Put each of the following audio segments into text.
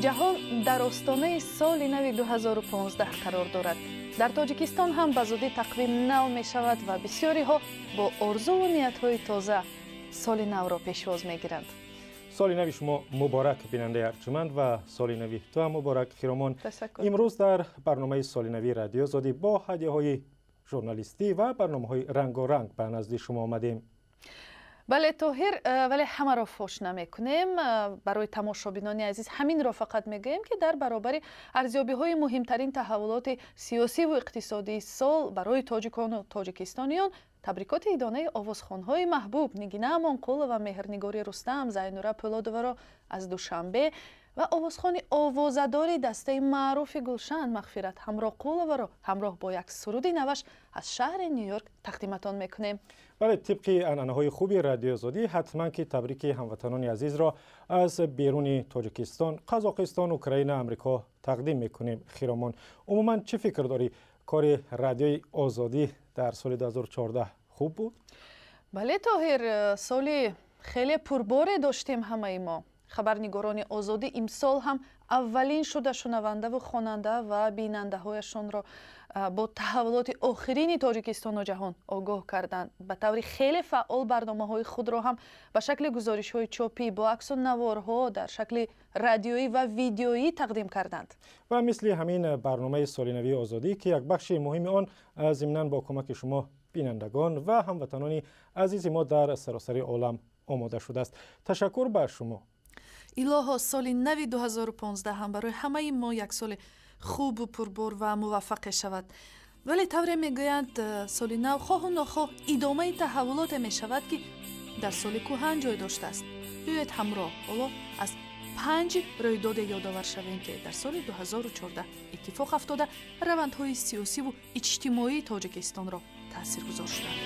Ҷаҳон дар остонаи соли нави 2015 қарор дорад. Дар Тоҷикистон ҳам ба зудӣ тақвим нав мешавад ва бисёриҳо бо орзуву ниятҳои тоза соли навро пешвоз мегиранд. Соли нави шумо муборак, бинандаи арҷуманд, ва соли нави ту ҳам муборак, Хиромон. Имрӯз дар барномаи соли нави Радиои Озодӣ бо ҳадияҳои журналистӣ ва барномаҳои рангоранг ба назди шумо омадем. Бале, Тоҳир, вале ҳамаро фош намекунем. Барои тамошобинони азиз ҳаминро фақат мегӯем, ки дар баробари арзёбиҳои муҳимтарин таҳаввулоти сиёсиву иқтисодии сол барои тоҷикону тоҷикистониён, табрикоти идонаи овозхонҳои маҳбуб Нигина Амонқулова, Меҳрнигори Рустам, Зайнура Пӯлодоваро аз Душанбе ва овозхони овозадори дастаи маъруфи Гулшан Мағфират Ҳамроқуловаро ҳамроҳ бо як суруди наваш аз шаҳри Ню-Йорк тақдиматон мекунем. Бале, тибқи анъанаҳои хуби Радиои Озодӣ, ҳатман ки табрики ҳамватанони азизро аз беруни Тоҷикистон, Қазоқистон, Украина, Амрико тақдим мекунем. Хиромон, умуман чӣ фикр дорӣ, кори Радиои Озодӣ дар соли 2014 хуб буд? Бале, Тоҳир, соли хеле пурборе доштем ҳамаи мо. Хабарнигорони Озодӣ имсол ҳам аввалин шуда шунавандаву хонанда ва бинандаҳояшонро бо таҳаввулоти охирини Тоҷикистону ҷаҳон огоҳ карданд. Ба таври хеле фаъол барномаҳои худро ҳам ба шакли гузоришҳои чопӣ, бо аксу наворҳо, дар шакли радиоӣ ва видеоӣ тақдим карданд. Ва мисли ҳамин барномаи солинавии Озодӣ, ки як бахши муҳими он зимнан бо кӯмаки шумо, бинандагон ва ҳамватанони азизи мо дар саросари олам омода шудааст. Ташаккур ба шумо. Илоҳо, соли нави 2015 ҳам барои ҳамаи мо як соли хубу пурбор ва муваффақе шавад. Вале тавре мегӯянд, соли нав хоҳу нохоҳ идомаи таҳаввулоте мешавад, ки дар соли кӯҳан ҷой доштааст. Биёед, ҳамроҳ ҳоло аз панҷ рӯйдоде ёдовар шавем, ки дар соли 2014 иттифоқ афтода, равандҳои сиёсиву иҷтимоии Тоҷикистонро таъсиргузор шуданд.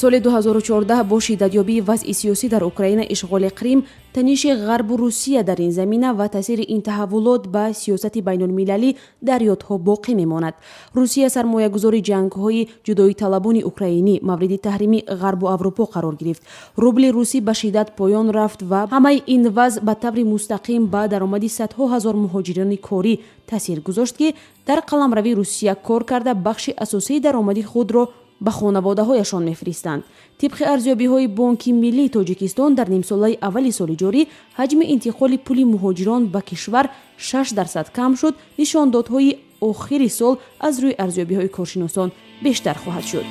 Соли 2014 бо шиддатёбии вазъи сиёсӣ дар Украина, ишғоли Қрим, таниши Ғарбу Русия дар ин замина ва таъсири ин таҳаввулот ба сиёсати байнулмилалӣ дар ёдҳо боқӣ мемонад. Русия, сармоягузори ҷангҳои ҷудоиталабони украинӣ, мавриди таҳрими Ғарбу Аврупо қарор гирифт. Рубли русӣ ба шиддат поён рафт ва ҳамаи ин вазъ ба таври мустақим ба даромади садҳо ҳазор муҳоҷирони корӣ таъсир гузошт, ки дар қаламрави Русия кор карда, бахши асосии даромади худро ба хонаводаҳояшон мефиристанд. Тибқи арзёбиҳои Бонки миллии Тоҷикистон, дар нимсолаи аввали соли ҷорӣ ҳаҷми интиқоли пули муҳоҷирон ба кишвар 6% кам шуд. Нишондодҳои охири сол аз рӯи арзёбиҳои коршиносон бештар хоҳад шуд.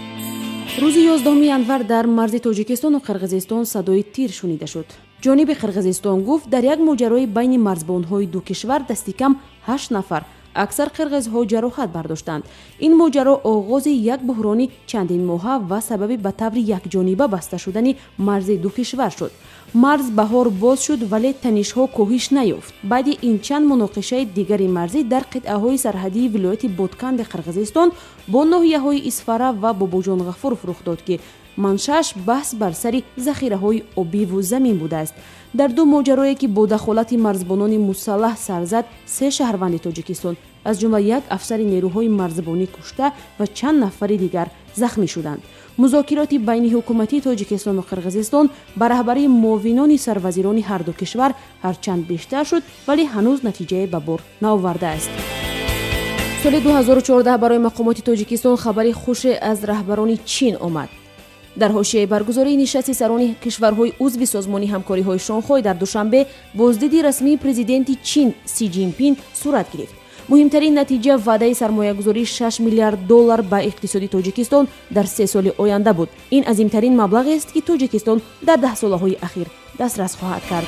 Рӯзи 11 январ дар марзи Тоҷикистону Қирғизистон садои тир шунида шуд. Ҷониби Қирғизистон гуфт, дар як моҷарои байни марзбонҳои ду кишвар дасти кам ҳашт нафар, аксар қирғизҳо, ҷароҳат бардоштанд. Ин моҷаро оғози як буҳрони чандинмоҳа ва сабаби ба таври якҷониба баста шудани марзи ду кишвар шуд. Марз баҳор боз шуд, вале танишҳо коҳиш наёфт. Баъди ин чанд муноқишаи дигари марзӣ дар қитъаҳои сарҳадии вилояти Ботканди Қирғизистон бо ноҳияҳои Исфара ва Бобоҷон Ғафуров рух дод, ки маншааш баҳс бар сари захираҳои обиву замин будааст. Дар ду моҷарое, ки бо дахолати марзбонони мусаллаҳ сар зад, се шаҳрванди Тоҷикистон, аз ҷумла як афсари нерӯҳои марзбонӣ, кушта ва чанд нафари дигар захмӣ шуданд. Музокироти байни ҳукуматии Тоҷикистону Қирғизистон ба раҳбарии муовинони сарвазирони ҳарду кишвар ҳарчанд бештар шуд, вале ҳанӯз натиҷае ба бор наовардааст. Соли 2014 барои мақомоти Тоҷикистон хабари хуше аз раҳбарони Чин омад. Дар ҳошияи баргузории нишасти сарони кишварҳои узви Созмони ҳамкориҳои Шонхой дар Душанбе боздиди расмии президенти Чин Си Ҷинпин сурат гирифт. Муҳимтарин натиҷа ваъдаи сармоягузории 6 миллиард доллар ба иқтисоди Тоҷикистон дар 3 соли оянда буд. Ин азимтарин маблағест, ки Тоҷикистон дар даҳсолаҳои ахир дастрас хоҳад кард.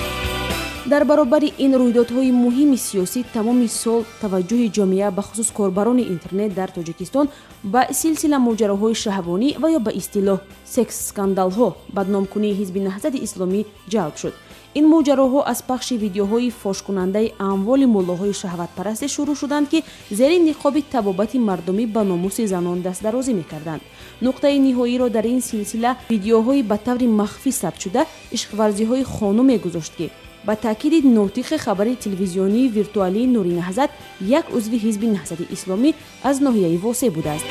Дар баробари ин рӯйдодҳои муҳими сиёсӣ, тамоми сол таваҷҷӯҳи ҷомеа, бахусус корбарони интернет дар Тоҷикистон, ба силсила моҷароҳои шаҳвонӣ ва ё ба истилоҳ секс скандалҳо, бадномкунии Ҳизби Наҳзати Исломӣ ҷалб шуд. Ин моҷароҳо аз пахши видеоҳои фошкунандаи амволи муллоҳои шаҳватпарасте шурӯъ шуданд, ки зери ниқоби табобати мардумӣ ба номуси занон дастдарозӣ мекарданд. Нуқтаи ниҳоиро дар ин силсила видеоҳои ба таври махфӣ сабтшуда ишқварзиҳои хонуме гузошт, ки ба таъкиди нотиқи хабари телевизионии виртуалии Нури Наҳзат, як узви Ҳизби Наҳзати Исломӣ аз ноҳияи Восе будааст.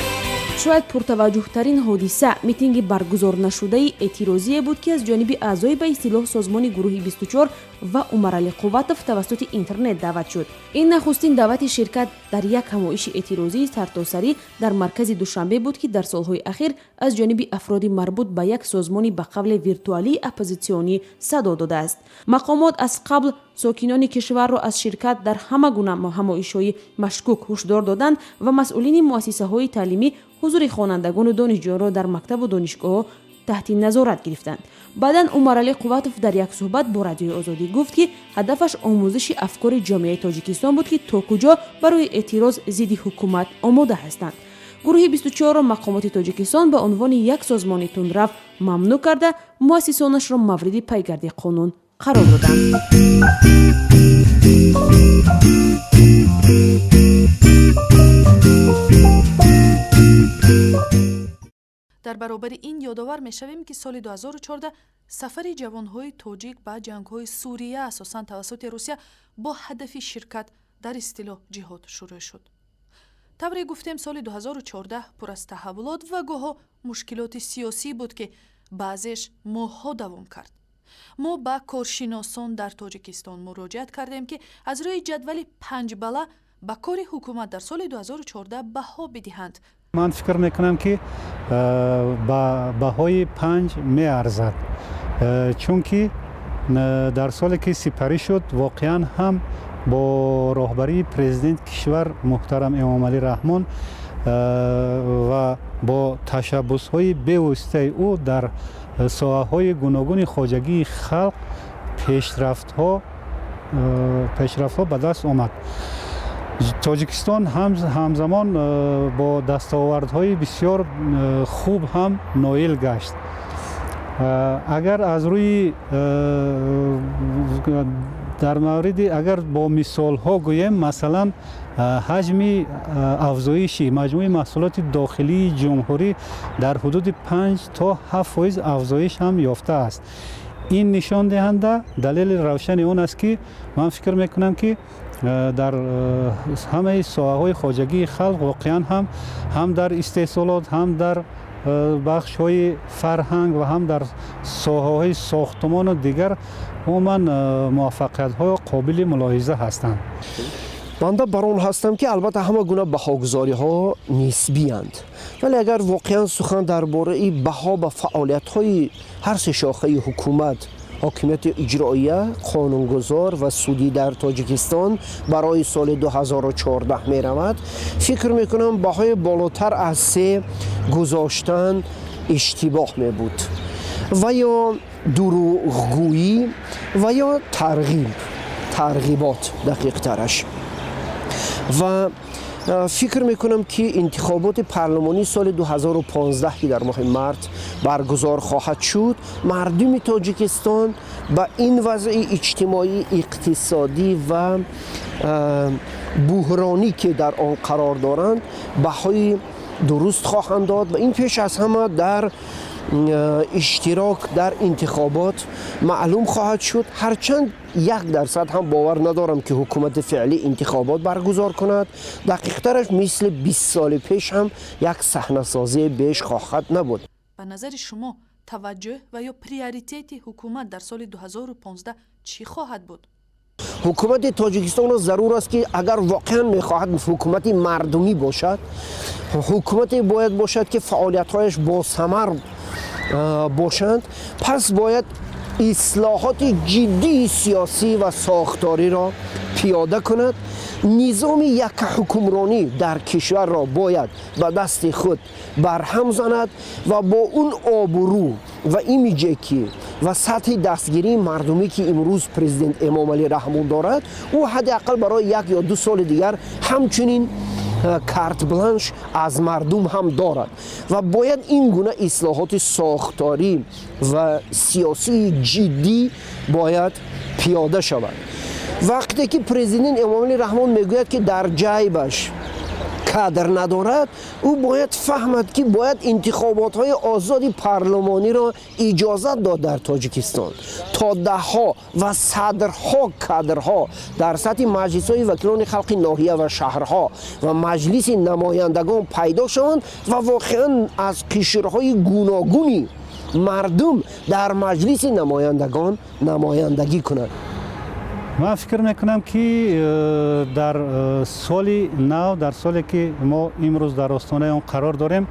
Шояд пуртаваҷҷӯҳтарин ҳодиса митинги баргузорнашудаи эътирозие буд, ки аз ҷониби аъзои ба истилоҳ созмони гурӯҳи 24 ва Умаралӣ Қувватов тавассути интернет даъват шуд. Ин нахустин даъвати ширкат дар як ҳамоиши эътирозии сартосарӣ дар маркази Душанбе буд, ки дар солҳои ахир аз ҷониби афроди марбут ба як созмони ба қавле виртуалии оппозитсионӣ садо додааст. Мақомот аз қабл сокинони кишварро аз ширкат дар ҳама гуна ҳамоишҳои машкук ҳушдор доданд ва масъулини муассисаҳои таълимӣ ҳузури хонандагону донишҷӯёнро дар мактабу донишгоҳҳо таҳти назорат гирифтанд. Баъдан Умаралӣ Қувватов дар як суҳбат бо Радиои Озодӣ гуфт, ки ҳадафаш омӯзиши афкори ҷомеаи Тоҷикистон буд, ки то куҷо барои эътироз зидди ҳукумат омода ҳастанд. Гурӯҳи 24-ро мақомоти Тоҷикистон ба унвони як созмони тундрав мамнӯъ карда, муассисонашро мавриди пайгарди қонун қарор доданд. Дар баробари ин ёдовар мешавем, ки соли 2014 сафари ҷавонҳои тоҷик ба ҷангҳои Сурия, асосан тавассути Русия, бо ҳадафи ширкат дар истилоҳ ҷиҳод шурӯъ шуд. Тавре гуфтем, соли 2014 пур аз таҳаввулот ва гоҳо мушкилоти сиёсӣ буд, ки баъзеш моҳҳо давом кард. Мо ба коршиносон дар Тоҷикистон муроҷиат кардем, ки аз рӯи ҷадвали панҷбала ба кори ҳукумат дар соли 2014 баҳо бидиҳанд. Ман фикр мекунам, ки ба баҳои 5 меарзад, чунки дар соле ки сипарӣ шуд, воқеан ҳам бо роҳбарии президенти кишвар муҳтарам Эмомалӣ Раҳмон ва бо ташаббусҳои бевоситаи ӯ дар соҳаҳои гуногуни хоҷагии халқ пешрафтҳо ба даст омад. Тоҷикистон ҳамзамон бо дастовардҳои бисёр хуб ҳам ноил гашт. Агар аз рӯи дар мавриди агар бо мисолҳо гӯем, масалан, ҳаҷми афзоиши маҷмӯи маҳсулоти дохилии ҷумҳурӣ дар ҳудуди 5 то 7% афзоиш ҳам ёфтааст. Ин нишондиҳанда далели равшани он аст, ки ман фикр мекунам, ки дар ҳамаи соҳаҳои хоҷагии халқ воқеан ҳам дар истеҳсолот, ҳам дар бахшҳои фарҳанг ва ҳам дар соҳаҳои сохтумону дигар умуман муваффақиятҳо қобили мулоҳиза ҳастанд. Банда бар он ҳастам, ки албатта ҳама гуна баҳогузориҳо нисбиянд, вале агар воқеан сухан дар бораи баҳо ба фаъолиятҳои ҳар се шохаи ҳукумат, ҳокимияти иҷроия, қонунгузор ва судӣ дар Тоҷикистон барои соли 2014 меравад, фикр мекунам, баҳои болотар аз 3 гузоштан иштибоҳ мебуд ва ё дурӯғгӯӣ ва ё тарғибот дақиқтараш. Ва фикр мекунам, ки интихоботи парлумонии соли 2015, ки дар моҳи март баргузор хоҳад шуд, мардуми Тоҷикистон ба ин вазъи иҷтимоӣ, иқтисодӣ ва буҳронӣ, ки дар он қарор доранд, баҳои дуруст хоҳанд дод ва ин пеш аз ҳама дар иштирок дар интихобот маълум хоҳад шуд. Ҳарчанд 1% ҳам бовар надорам, ки ҳукумати феълӣ интихобот баргузор кунад. Дақиқтараш, мисли 20 соли пеш ҳам як саҳнасозии беш хоҳад набуд. Ба назари шумо, таваҷҷӯҳ ва ё приоритети ҳукумат дар соли 2015 чӣ хоҳад буд? Ҳукумати Тоҷикистонро зарур аст, ки агар воқеан мехоҳад ҳукумати мардумӣ бошад, ҳукумате бояд бошад, ки фаъолиятҳояш босамар бошанд. Пас бояд ислоҳоти ҷиддии сиёсӣ ва сохториро пиёда кунад. Низоми яккаҳукмронӣ дар кишварро бояд ба дасти худ барҳам занад ва бо он обрӯ ва имиҷе ки ва сатҳи дастгирии мардумӣ, ки имрӯз президент Эмомалӣ Раҳмон дорад, ӯ ҳадди ақал барои 1 ё 2 соли дигар ҳамчунин карт-бланш аз мардум ҳам дорад ва бояд ин гуна ислоҳоти сохторӣ ва сиёсии ҷиддӣ бояд пиёда шавад. Вақте ки президент Эмомалӣ Раҳмон мегӯяд, ки дар ҷайбаш Кадр надорад, ӯ бояд фаҳмад, ки бояд интихоботҳои озоди парлумониро иҷозат дод дар Тоҷикистон, то даҳҳо ва садрҳо кадрҳо дар сатҳи маҷлисҳои вакилони халқи ноҳия ва шаҳрҳо ва Маҷлиси намояндагон пайдо шаванд ва воқеан аз қишрҳои гуногуни мардум дар Маҷлиси намояндагон намояндагӣ кунанд. Ман фикр мекунам, ки дар соли нав, дар соле ки мо имрӯз дар остонаи он қарор дорем,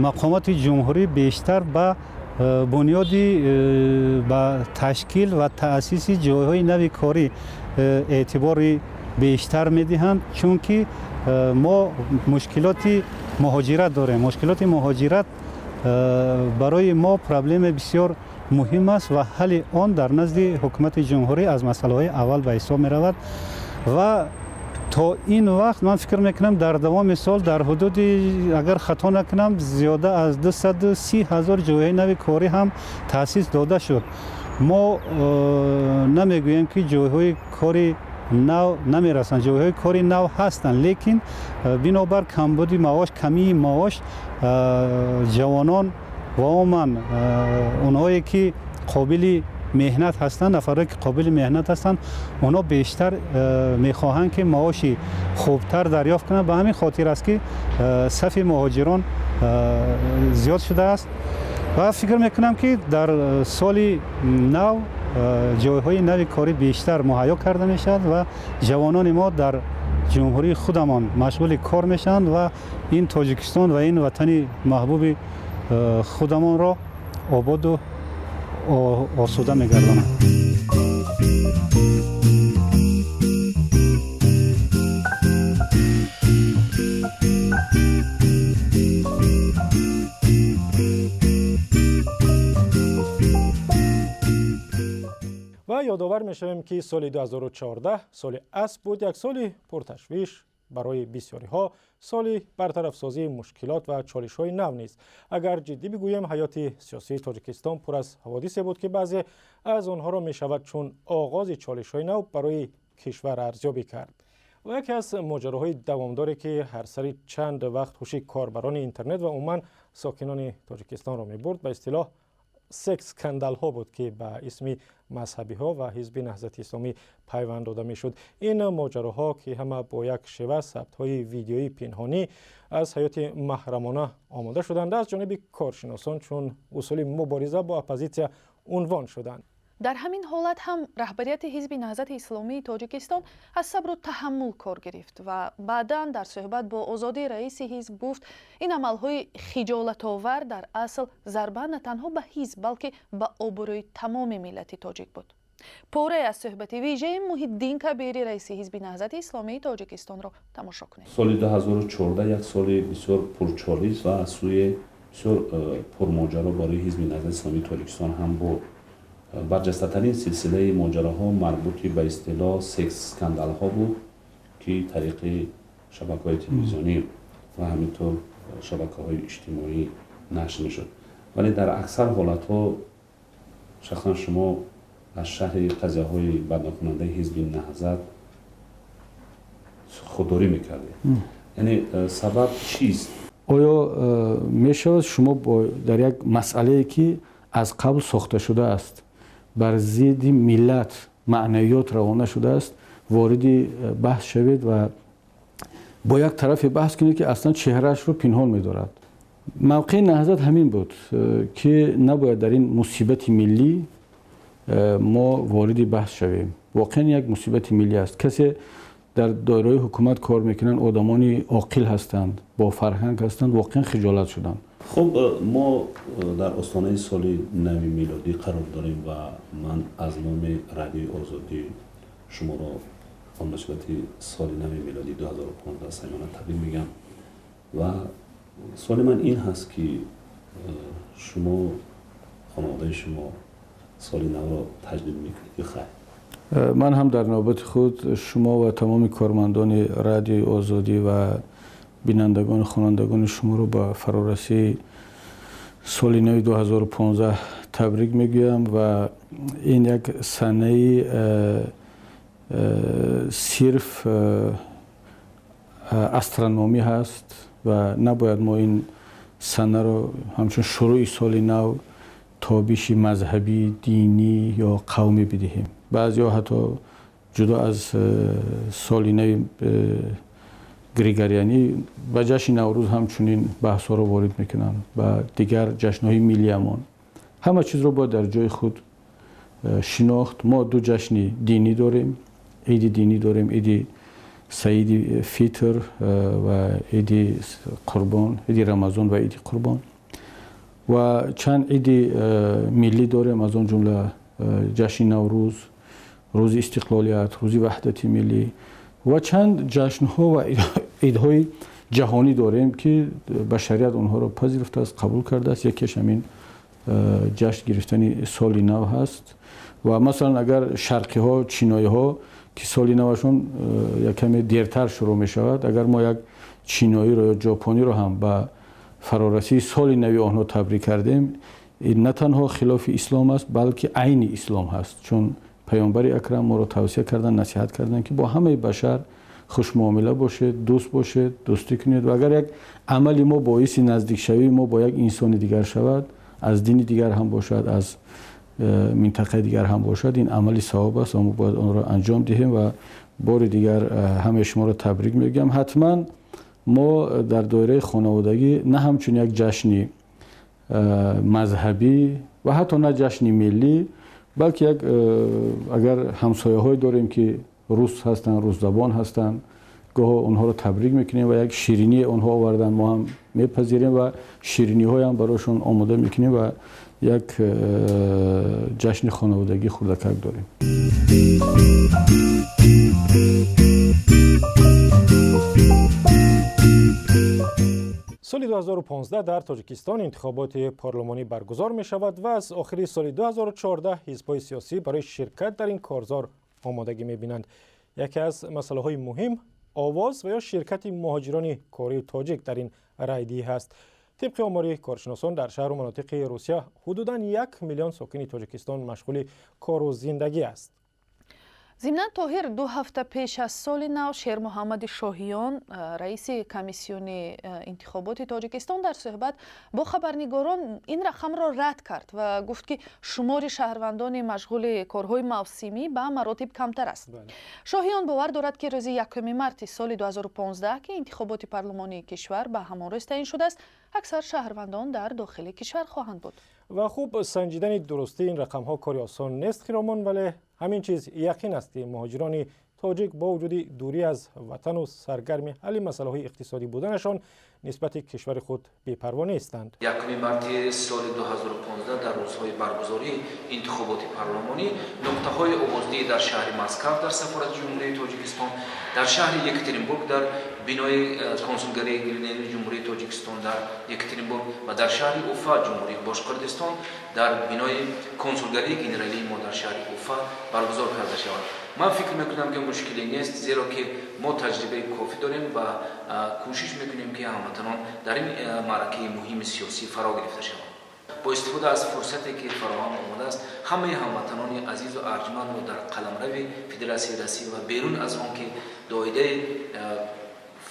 мақомоти ҷумҳурӣ бештар ба бунёди, ба ташкил ва таъсиси ҷойҳои нави корӣ эътибори бештар медиҳанд, чунки мо мушкилоти муҳоҷират дорем. Мушкилоти муҳоҷират барои мо проблемаи бисёр муҳим аст ва ҳалли он дар назди ҳукумати ҷумҳурӣ аз масъалаҳои аввал ба ҳисоб меравад. Ва то ин вақт, ман фикр мекунам, дар давоми сол дар ҳудуди, агар хато накунам, зиёда аз 230 000 ҷойҳои нави корӣ ҳам таъсис дода шуд. Мо намегӯем, ки ҷойҳои кори нав намерасанд. Ҷойҳои кори нав ҳастанд, лекин бинобар камбуди маош, камии маош, ҷавонон ва умуман онҳое ки қобили меҳнат ҳастанд, нафарое ки қобили меҳнат ҳастанд, онҳо бештар мехоҳанд, ки маоши хубтар дарёфт кунанд. Ба ҳамин хотир аст, ки сафи муҳоҷирон зиёд шудааст. Ва фикр мекунам, ки дар соли нав ҷойҳои нави корӣ бештар муҳайё карда мешавад ва ҷавонони мо дар ҷумҳурии худамон машғули кор мешаванд ва ин Тоҷикистон ва ин ватани маҳбуби худамонро ободу осуда мегардонанд. Ва ёдовар мешавем, ки соли 2014 соли асп буд, як соли пурташвиш барои бисёриҳо, соли бартарафсозии мушкилот ва чолишҳои нав низ. Агар ҷиддӣ бигӯем, ҳаёти сиёсии Тоҷикистон пур аз ҳаводисе буд, ки баъзе аз онҳоро мешавад чун оғози чолишҳои нав барои кишвар арзёбӣ кард. Ва яке аз моҷароҳои давомдоре, ки ҳар сари чанд вақт ҳуши корбарони интернет ва умуман сокинони Тоҷикистонро мебурд, ба истилоҳ секс скандалҳо буд, ки ба исми мазҳабиҳо ва Ҳизби Наҳзати Исломӣ пайванд дода мешуд. Ин моҷароҳо, ки ҳама бо як шева сабтҳои видеоии пинҳонӣ аз ҳаёти маҳрамона омода шуданд, аз ҷониби коршиносон чун усули мубориза бо оппозитсия унвон шуданд. Дар ҳамин ҳолат ҳам раҳбарияти Ҳизби Наҳзати Исломии Тоҷикистон аз сабру таҳаммул кор гирифт ва баъдан дар суҳбат бо Озодӣ раиси ҳизб гуфт, ин амалҳои хиҷолатовар дар асл зарба на танҳо ба ҳизб, балки ба обрӯи тамоми миллати тоҷик буд. Порае аз суҳбати вижаи Муҳиддин Кабири, раиси Ҳизби Наҳзати Исломии Тоҷикистонро тамошо кунед. Соли 2014 як соли бисёр пурчолиш ва аз сӯи бисёр пурмоҷаро барои Ҳизби Наҳзати Исломии Тоҷикистон ҳам буд. Барҷастатарин силсилаи моҷароҳо марбути ба истилоҳ секс скандалҳо буд, ки тариқи шабакаҳои телевизионӣ ва ҳаминтур шабакаҳои иҷтимоӣ нашр мешуд. Вале дар аксар ҳолатҳо шахсан шумо аз шарҳи қазияҳои баднокунандаи Ҳизби Наҳзат худдорӣ мекардед. Яъне сабаб чист? Оё мешавад шумо дар як масъалае, ки аз қабл сохта шудааст, бар зидди миллат, маънавиёт равона шудааст, вориди баҳс шавед ва бо як тарафе баҳс кунед, ки аслан чеҳраашро пинҳон медорад? Мавқеи Наҳзат ҳамин буд, ки набояд дар ин мусибати миллӣ мо вориди баҳс шавем. Воқеан як мусибати миллӣ аст. Касе дар доираҳои ҳукумат кор мекунанд, одамони оқил ҳастанд, бо фарҳанг ҳастанд, воқеан хиҷолат шуданд. Хуб, мо дар остонаи соли нави милодӣ қарор дорем ва ман аз номи Радиои Озодӣ шуморо ба муносибати соли нави милодӣ 2015 самимона табрик мегӯям. Ва суоли ман ин ҳаст, ки шумо, хонаводаи шумо соли навро таҷлил мекунед ё хайр? Ман ҳам дар навбати худ шумо ва тамоми кормандони Радиои Озодӣ ва бинандагону хонандагони шуморо ба фарорасии соли нави 2015 табрик мегӯям. Ва ин як санаи сирф Астрономӣ ҳаст ва набояд мо ин санаро ҳамчун шурӯи соли нав тобиши мазҳабӣ, динӣ ё қавмӣ бидиҳем. Баъзеҳо ҳатто ҷудо аз соли нави григорианӣ ба ҷашни Наврӯз ҳамчунин баҳсҳоро ворид мекунанд, ба дигар ҷашнҳои миллиямон. Ҳама чизро бояд дар ҷои худ шинохт. Мо ду ҷашни динӣ дорем, иди динӣ дорем, иди Саиди Фитр ва иди Қурбон, иди Рамазон ва иди Қурбон, ва чанд иди миллӣ дорем, аз он ҷумла ҷашни Наврӯз, рӯзи истиқлолият, рӯзи ваҳдати миллӣ ва чанд ҷашнҳо ва идҳои ҷаҳонӣ дорем, ки башарият онҳоро пазируфтааст, қабул кардааст. Якеш ҳамин ҷашн гирифтани соли нав ҳаст. Ва масалан, агар шарқиҳо, чиноиҳо, ки соли навашон якаме дертар шурӯъ мешавад, агар мо як чиноиро ё ҷопониро ҳам ба фарорасии соли нави онҳо табрик кардем, ин на танҳо хилофи ислом аст, балки айни ислом ҳаст, чун паёмбари акрам моро тавсия карданд, насиҳат карданд, ки бо ҳамаи башар хушмуомила бошед, дӯст бошед, дӯстӣ кунед. Ва агар як амали мо боиси наздикшавии мо бо як инсони дигар шавад, аз дини дигар ҳам бошад, аз минтақаи дигар ҳам бошад, ин амали савоб аст ва мо бояд онро анҷом диҳем. Ва бори дигар ҳамаи шуморо табрик мегӯям. Ҳатман мо дар доираи хонаводагӣ на ҳамчун як ҷашни мазҳабӣ ва ҳатто на ҷашни миллӣ, балки як агар ҳамсояҳое дорем, ки рус ҳастанд, русзабон ҳастанд, гоҳо онҳоро табрик мекунем ва як ширинӣ онҳо оварданд, мо ҳам мепазирем ва шириниҳоям барояшон омода мекунем ва як ҷашни хонаводагӣ хурдакак дорем. Соли 2015 дар Тоҷикистон интихоботи парлумонӣ баргузор мешавад ва аз охири соли 2014 ҳизбҳои сиёсӣ барои ширкат дар ин корзор омодагӣ мебинанд. Яке аз масъалаҳои муҳим овоз ва ё ширкати муҳоҷирони кории тоҷик дар ин райдиҳӣ ҳаст. Тибқи омори коршиносон, дар шаҳру манотиқи Русия ҳудудан 1 миллион сокини Тоҷикистон машғули кору зиндагӣ аст. Зимнан, Тоҳир, 2 ҳафта пеш аз соли нав Шермуҳаммади Шоҳиён, раиси комиссиони интихоботи Тоҷикистон, дар суҳбат бо хабарнигорон ин рақамро рад кард ва гуфт, ки шумори шаҳрвандони машғули корҳои мавсимӣ ба маротиб камтар аст. Шоҳиён бовар дорад, ки рӯзи 1 марти соли 2015, ки интихоботи парлумонии кишвар ба ҳамон рӯз таъин шудааст, аксар шаҳрвандон дар дохили кишвар хоҳанд буд. Ва хуб, санҷидани дурустии ин рақамҳо кори осон нест, Хиромон, вале ҳамин чиз яқин аст, ки муҳоҷирони тоҷик бо вуҷуди дурӣ аз ватану саргарми ҳалли масъалаҳои иқтисодӣ буданашон нисбати кишвари худ бепарво нестанд. 1 марти соли 2015 дар рӯзҳои баргузории интихоботи парлумонӣ нуқтаҳои овоздиҳӣ дар шаҳри Москав дар сафорати Ҷумҳурии Тоҷикистон, дар шаҳри Екатеринбург дар бинои консулгарии генералии Ҷумҳурии Тоҷикистон дар Екатеринбург ва дар шаҳри Уфа, Ҷумҳурии Бошқирдистон, дар бинои консулгарии генералии мо дар шаҳри Уфа баргузор карда шавад. Ман фикр мекунам, ки мушкиле нест, зеро ки мо таҷрибаи кофӣ дорем ва кӯшиш мекунем, ки ҳамватанон дар ин маъракаи муҳими сиёсӣ фаро гирифта шаванд. Бо истифода аз фурсате, ки фароҳам омадааст, ҳамаи ҳамватанони азизу арҷмандро дар қаламрави Федератсияи Россия ва берун аз он, ки доираи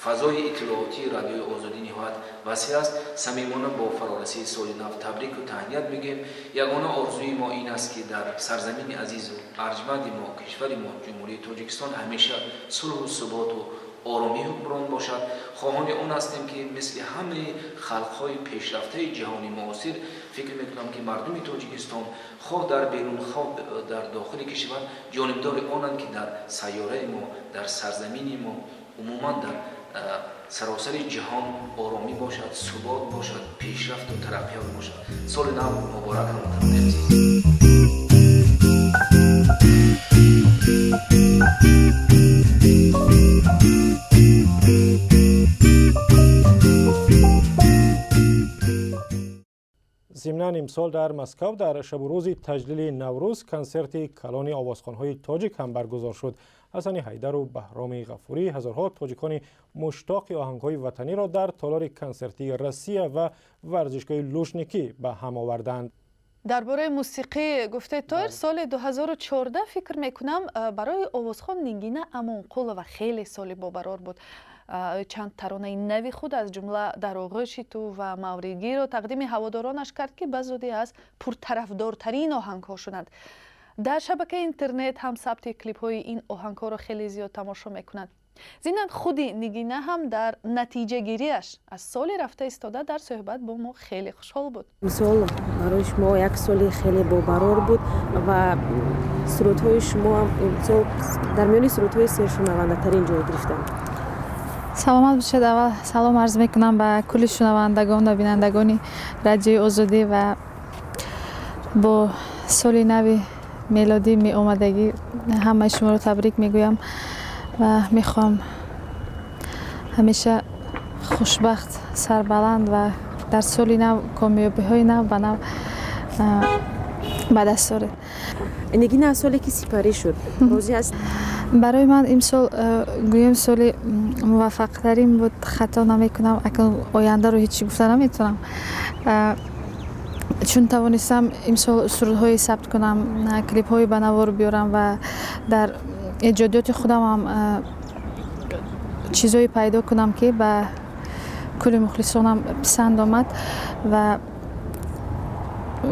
фазои иттилоотии Радиои Озодӣ ниҳоят васеъ аст, самимона бо фарорасии соли нав табрику таҳният мегӯем. Ягона орзуи мо ин аст, ки дар сарзамини азизу арҷманди мо, кишвари мо, Ҷумҳурии Тоҷикистон, ҳамеша сулҳу суботу оромӣ ҳукмрон бошад. Хоҳони он ҳастем, ки мисли ҳамаи халқҳои пешрафтаи ҷаҳони муосир, фикр мекунам, ки мардуми Тоҷикистон хоҳ дар берун, хоҳ дар дохили кишвар ҷонибдори онанд, ки дар сайёраи мо, дар сарзамини мо, умуман дар саросари ҷаҳон оромӣ бошад, субот бошад, пешрафту тараққиёт бошад. Соли нав муборак, ҳамватанони азиз! Зимнан, имсол дар Москав дар шабу рӯзи таҷлили Наврӯз консерти калони овозхонҳои тоҷик ҳам баргузор шуд. Ҳасани Ҳайдару Баҳроми Ғафурӣ ҳазорҳо тоҷикони муштоқи оҳангҳои ватаниро дар толори консертии Россия ва варзишгоҳи Лужники ба ҳам оварданд. Дар бораи мусиқӣ гуфтед, Тоҳир, соли 2014, фикр мекунам, барои овозхон Нигина Амонқулова хеле соли бобарор буд. Чанд таронаи нави худ, аз ҷумла «Дар оғӯши ту» ва «Мавригиро» тақдими ҳаводоронаш кард, ки ба зудӣ аз пуртарафдортарин оҳангҳо шуданд. Дар шабакаи интернет ҳам сабти клипҳои ин оҳангҳоро хеле зиёд тамошо мекунанд. Зимнан, худи Нигина ҳам дар натиҷагириаш аз соли рафта истода дар суҳбат бо мо хеле хушҳол буд. Имсол барои шумо як соли хеле бобарор буд ва сурудҳои шумо ҳам имсол дар миёни сурудҳои сершунавандатарин ҷой гирифтанд. Саломат бошед. Аввал салом арз мекунам ба кулли шунавандагон ва бинандагони Радиои Озодӣ ва бо соли нави мелодӣ меомадагӣ ҳамаи шуморо табрик мегӯям ва мехоҳам ҳамеша хушбахт, сарбаланд ва дар соли нав комёбиҳои нав ба нав ба даст оред. Нигина, аз соле ки сипарӣ шуд, розӣ ҳаст? Барои ман имсол, гӯем, соли муваффақтарин буд, хато намекунам. Акнун ояндаро ҳеҷ гуфта наметавонам, чун тавонистам имсол сурудҳое сабт кунам, клипҳое ба навор биёрам ва дар эҷодиёти худамам чизҳое пайдо кунам, ки ба кулли мухлисонам писанд омад, ва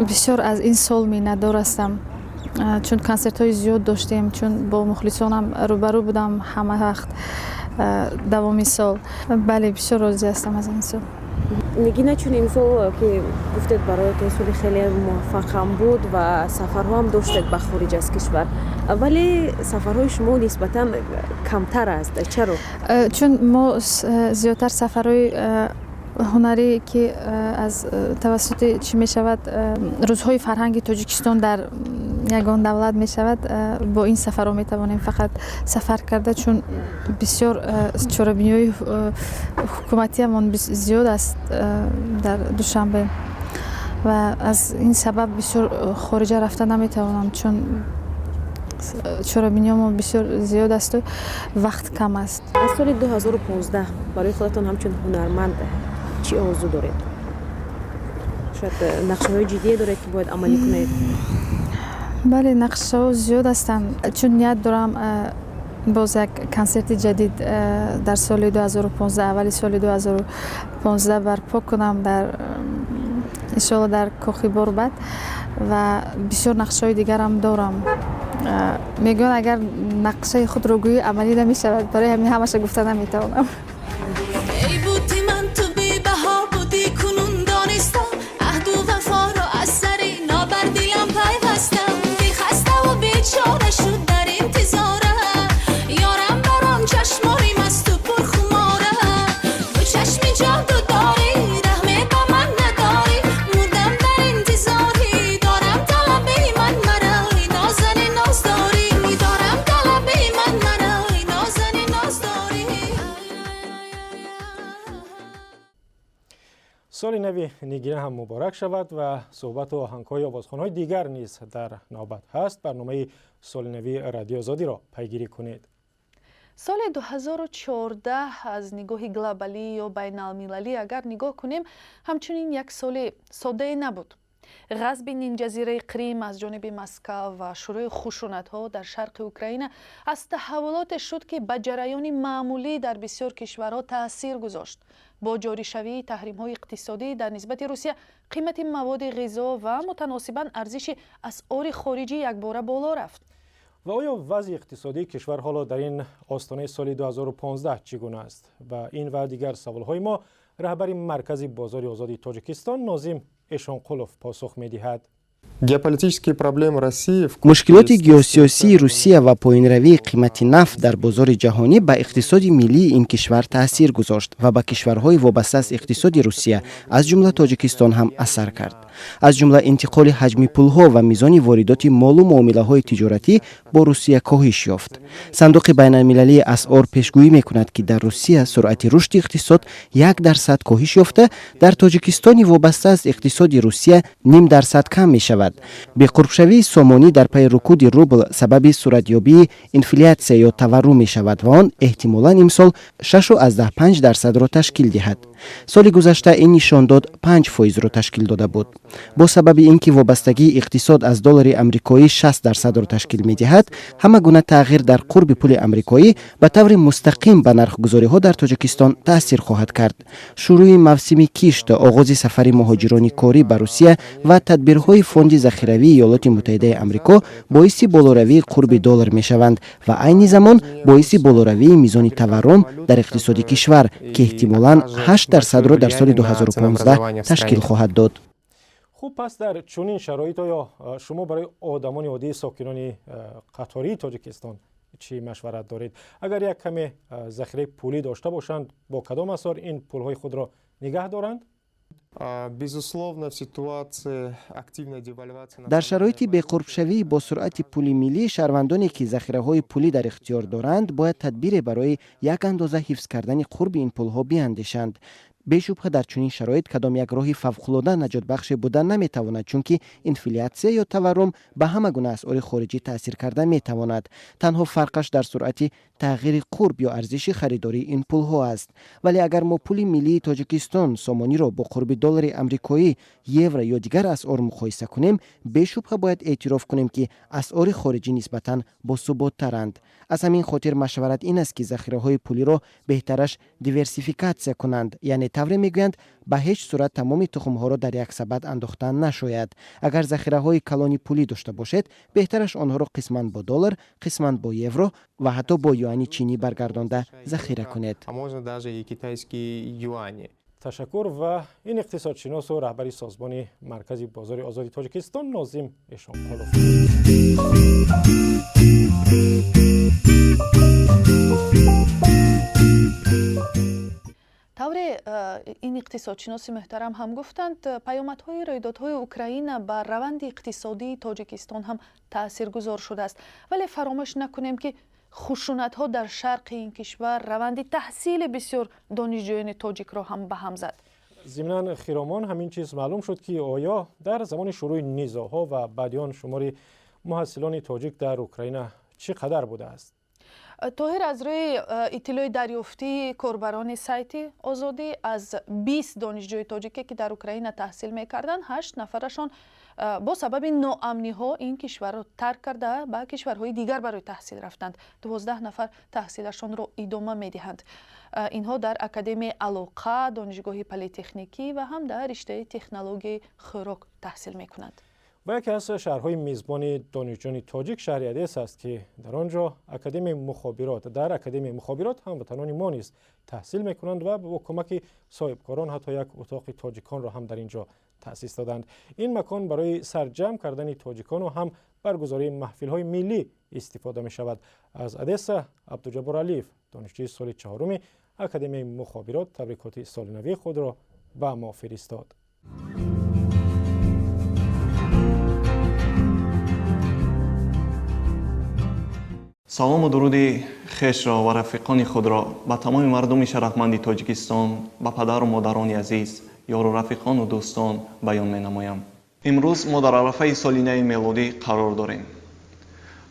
бисёр аз ин сол миннатдор ҳастам, чун консертҳои зиёд доштем, чун бо мухлисонам рӯбарӯ будам ҳама вақт давоми сол. Бале, бисёр розӣ ҳастам аз ин сол. Нигина, чун имсол ки гуфтед, бароятон соли хеле муваффақам буд ва сафарҳоам доштед ба хориҷ аз кишвар, вале сафарҳои шумо нисбатан камтар аст. Чаро? Чун мо зиёдтар сафарҳои ҳунарӣ, ки аз тавассути чӣ мешавад, рӯзҳои фарҳанги Тоҷикистон дар ягон давлат мешавад, бо ин сафарҳо метавонем фақат сафар карда, чун бисёр чорабиниҳои ҳукуматиамон зиёд аст дар Душанбе ва аз ин сабаб бисёр хориҷа рафта наметавонам, чун чорабиниҳомо бисёр зиёд асту вақт кам аст. Аз соли 2015 барои худатон ҳамчун ҳунарманд чӣ орзу доред? Шояд нақшаҳои ҷиддие доред, ки бояд амалӣ кунед? Бале, нақшаҳо зиёд ҳастанд, чун ният дорам боз як консерти ҷадид дар соли 2015, аввали соли 2015 барпо кунам дар, иншоалло, дар Кохи Борбад, ва бисёр нақшаҳои дигарам дорам. Мегӯянд, агар нақшаи худро гӯӣ, амалӣ намешавад, барои ҳамин ҳамаша гуфта наметавонам. Эй бути ман, ту бебаҳо будӣ, кунун донистам. Аҳду вафоро аз сари нобар дилам пайвастам. Дилхаставу бечора шуд дар интизора. Ёрам баром чашмони масту пурхумора. Ду чашми ҷоду дорӣ, раҳме ба ман надорӣ. Мурдам дар интизорӣ, дорам талаби ман марои нозани ноздорӣ. Дорам талаби ман марои нозани ноздорӣ. Соли нави Нигина ҳам муборак шавад ва суҳбату оҳангҳои овозхонҳои дигар низ дар навбат ҳаст. Барномаи соли нави Радиои Озодиро пайгирӣ кунед. Соли 2014 аз нигоҳи глобалӣ ё байналмилалӣ агар нигоҳ кунем, ҳамчунин як соли соддае набуд. Ғасби нимҷазираи Қрим аз ҷониби Москав ва шурӯи хушунатҳо дар шарқи Украина аз таҳаввулоте шуд, ки ба ҷараёни маъмулӣ дар бисёр кишварҳо таъсир гузошт. Бо ҷоришавии таҳримҳои иқтисодӣ дар нисбати Русия, қимати маводи ғизо ва мутаносибан арзиши асъори хориҷӣ якбора боло рафт. Ва оё вазъи иқтисодии кишвар ҳоло дар ин остонаи соли 2015 чӣ гуна аст? Ба ин ва дигар саволҳои мо раҳбари Маркази бозори озоди Тоҷикистон Нозим Эшонқулов посух медиҳад. Геополитические проблемы России. Мушкилоти геосиёсии Русия ва поинравии қимати нафт дар бозори ҷаҳонӣ ба иқтисоди миллии ин кишвар таъсир гузошт ва ба кишварҳои вобаста аз иқтисоди Русия, аз ҷумла Тоҷикистон ҳам асар кард. Аз ҷумла интиқоли ҳаҷми пулҳо ва мизони воридоти молу муомилаҳои тиҷоратӣ бо Русия коҳиш ёфт. Сандуқи байналмилалии асъор пешгӯӣ мекунад, ки дар Русия суръати рушди иқтисод 1% коҳиш ёфта, дар Тоҷикистони вобаста аз иқтисоди Русия 0,5% кам мешавад. Беқурбшавии сомонӣ дар пайи рукуди рубл сабаби суратёбии инфлятсия ё таваррум мешавад ва он эҳтимолан имсол 6,5 дарсадро ташкил диҳад. Соли гузашта ин нишондод 5 фоизро ташкил дода буд. Бо сабаби ин ки вобастагии иқтисод аз доллари амрикоӣ 60 дарсадро ташкил медиҳад, ҳама гуна тағйир дар қурби пули амрикоӣ ба таври мустақим ба нархгузориҳо дар Тоҷикистон таъсир хоҳад кард. Шурӯи мавсими кишт, оғози сафари муҳоҷирони корӣ ба Русия ва тадбирҳои Фонди захиравии Иёлоти Муттаҳидаи Амрико боиси болоравии қурби доллар мешаванд ва айни замон боиси болоравии мизони таваррум дар иқтисоди кишвар, ки эҳтимолан 8 дарсадро дар соли 2015 ташкил хоҳад дод. Хуб, пас дар чунин шароит оё шумо барои одамони оддии сокинони қатории Тоҷикистон чӣ машварат доред? Агар як каме захираи пулӣ дошта бошанд, бо кадом асъор ин пулҳои худро нигаҳ доранд? Безусловно, в ситуации активной девальвации. Дар шароити беқурбшавии бо суръати пули миллӣ, шаҳрвандоне, ки захираҳои пулӣ дар ихтиёр доранд, бояд тадбире барои як андоза ҳифз кардани қурби ин пулҳо биандешанд. Бешубҳа, дар чунин шароит кадом як роҳи фавқулода наҷотбахше буда наметавонад, чунки инфлятсия ё таваррум ба ҳама гуна асъори хориҷӣ таъсир карда метавонад. Танҳо фарқаш дар суръати тағйири қурб ё арзиши харидории ин пулҳо аст. Вале агар мо пули миллии Тоҷикистон, сомониро, бо қурби доллари амрикоӣ, евро ё дигар асъор муқоиса кунем, бешубҳа бояд эътироф кунем, ки асъори хориҷӣ нисбатан босуботтаранд. Аз ҳамин хотир машварат ин аст, ки захираҳои пулиро беҳтараш диверсификатсия кунанд, яъне тавре мегӯянд, ба ҳеҷ сурат тамоми тухмҳоро дар як сабад андохтан нашояд. Агар захираҳои калони пулӣ дошта бошед, беҳтараш онҳоро қисман бо доллар, қисман бо евро ва ҳатто бо юани чинӣ баргардонда захира кунед. Ташаккур. Ва ин иқтисодшиносу раҳбари созмони Маркази бозори озоди Тоҷикистон Нозим Эшонқулов. Тавре ин иқтисодшиноси муҳтарам ҳам гуфтанд, паёмадҳои рӯйдодҳои Украина ба раванди иқтисодии Тоҷикистон ҳам таъсиргузор шудааст. Вале фаромӯш накунем, ки хушунатҳо дар шарқи ин кишвар раванди таҳсили бисёр донишҷӯёни тоҷикро ҳам ба ҳам зад. Зимнан, Хиромон, ҳамин чиз маълум шуд, ки оё дар замони шурӯи низоъҳо ва баъди он шумори муҳассилони тоҷик дар Украина чӣ қадар будааст? Тоҳир, аз рӯи иттилои дарёфтии корбарони сайти Озодӣ, аз 20 донишҷӯи тоҷике, ки дар Украина таҳсил мекарданд, ҳашт нафарашон бо сабаби ноамниҳо ин кишварро тарк карда, ба кишварҳои дигар барои таҳсил рафтанд. 12 нафар таҳсилашонро идома медиҳанд. Инҳо дар Академияи алоқа, Донишгоҳи политехникӣ ва ҳам дар риштаи технологияи хӯрок таҳсил мекунанд. Ва яке аз шаҳрҳои мизбони донишҷӯёни тоҷик шаҳри Одесса аст, ки дар он ҷо Академияи мухобирот дар Академияи мухобирот ҳамватанони мо низ таҳсил мекунанд ва бо кӯмаки соҳибкорон ҳатто як утоқи тоҷиконро ҳам дар ин ҷо таъсис доданд. Ин макон барои сарҷамъ кардани тоҷикону ҳам баргузории маҳфилҳои миллӣ истифода мешавад. Аз Одесса Абдуҷаббор Алиев, донишҷӯи соли чаҳоруми Академияи мухобирот, табрикоти соли навии худро ба мо фиристод. Салому дуруди хешро ва рафиқони худро ба тамоми мардуми шарафманди Тоҷикистон, ба падару модарони азиз, ёру рафиқону дӯстон баён менамоям. Имрӯз мо дар арафаи соли нави мелодӣ қарор дорем.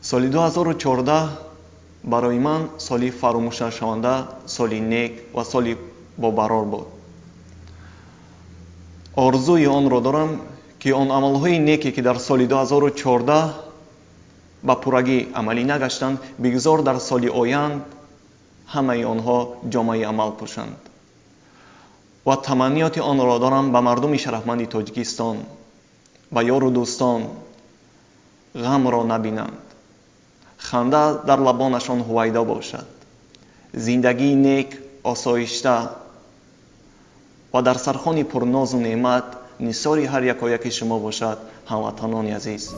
Соли 2014 барои ман соли фаромӯшнашаванда, соли нек ва соли бобарор буд. Орзуи онро дорам, ки он амалҳои неке, ки дар соли 2014 ба пуррагӣ амалӣ нагаштанд, бигзор дар соли оянд ҳамаи онҳо ҷомаи амал пӯшанд. Ва таманниёти онро дорам ба мардуми шарафманди Тоҷикистон, ба ёру дӯстон: ғамро набинанд, ханда дар лабонашон ҳувайдо бошад, зиндагии нек, осоишта ва дар сархони пурнозу неъмат нисори ҳар якояки шумо бошад, ҳамватанони азиз.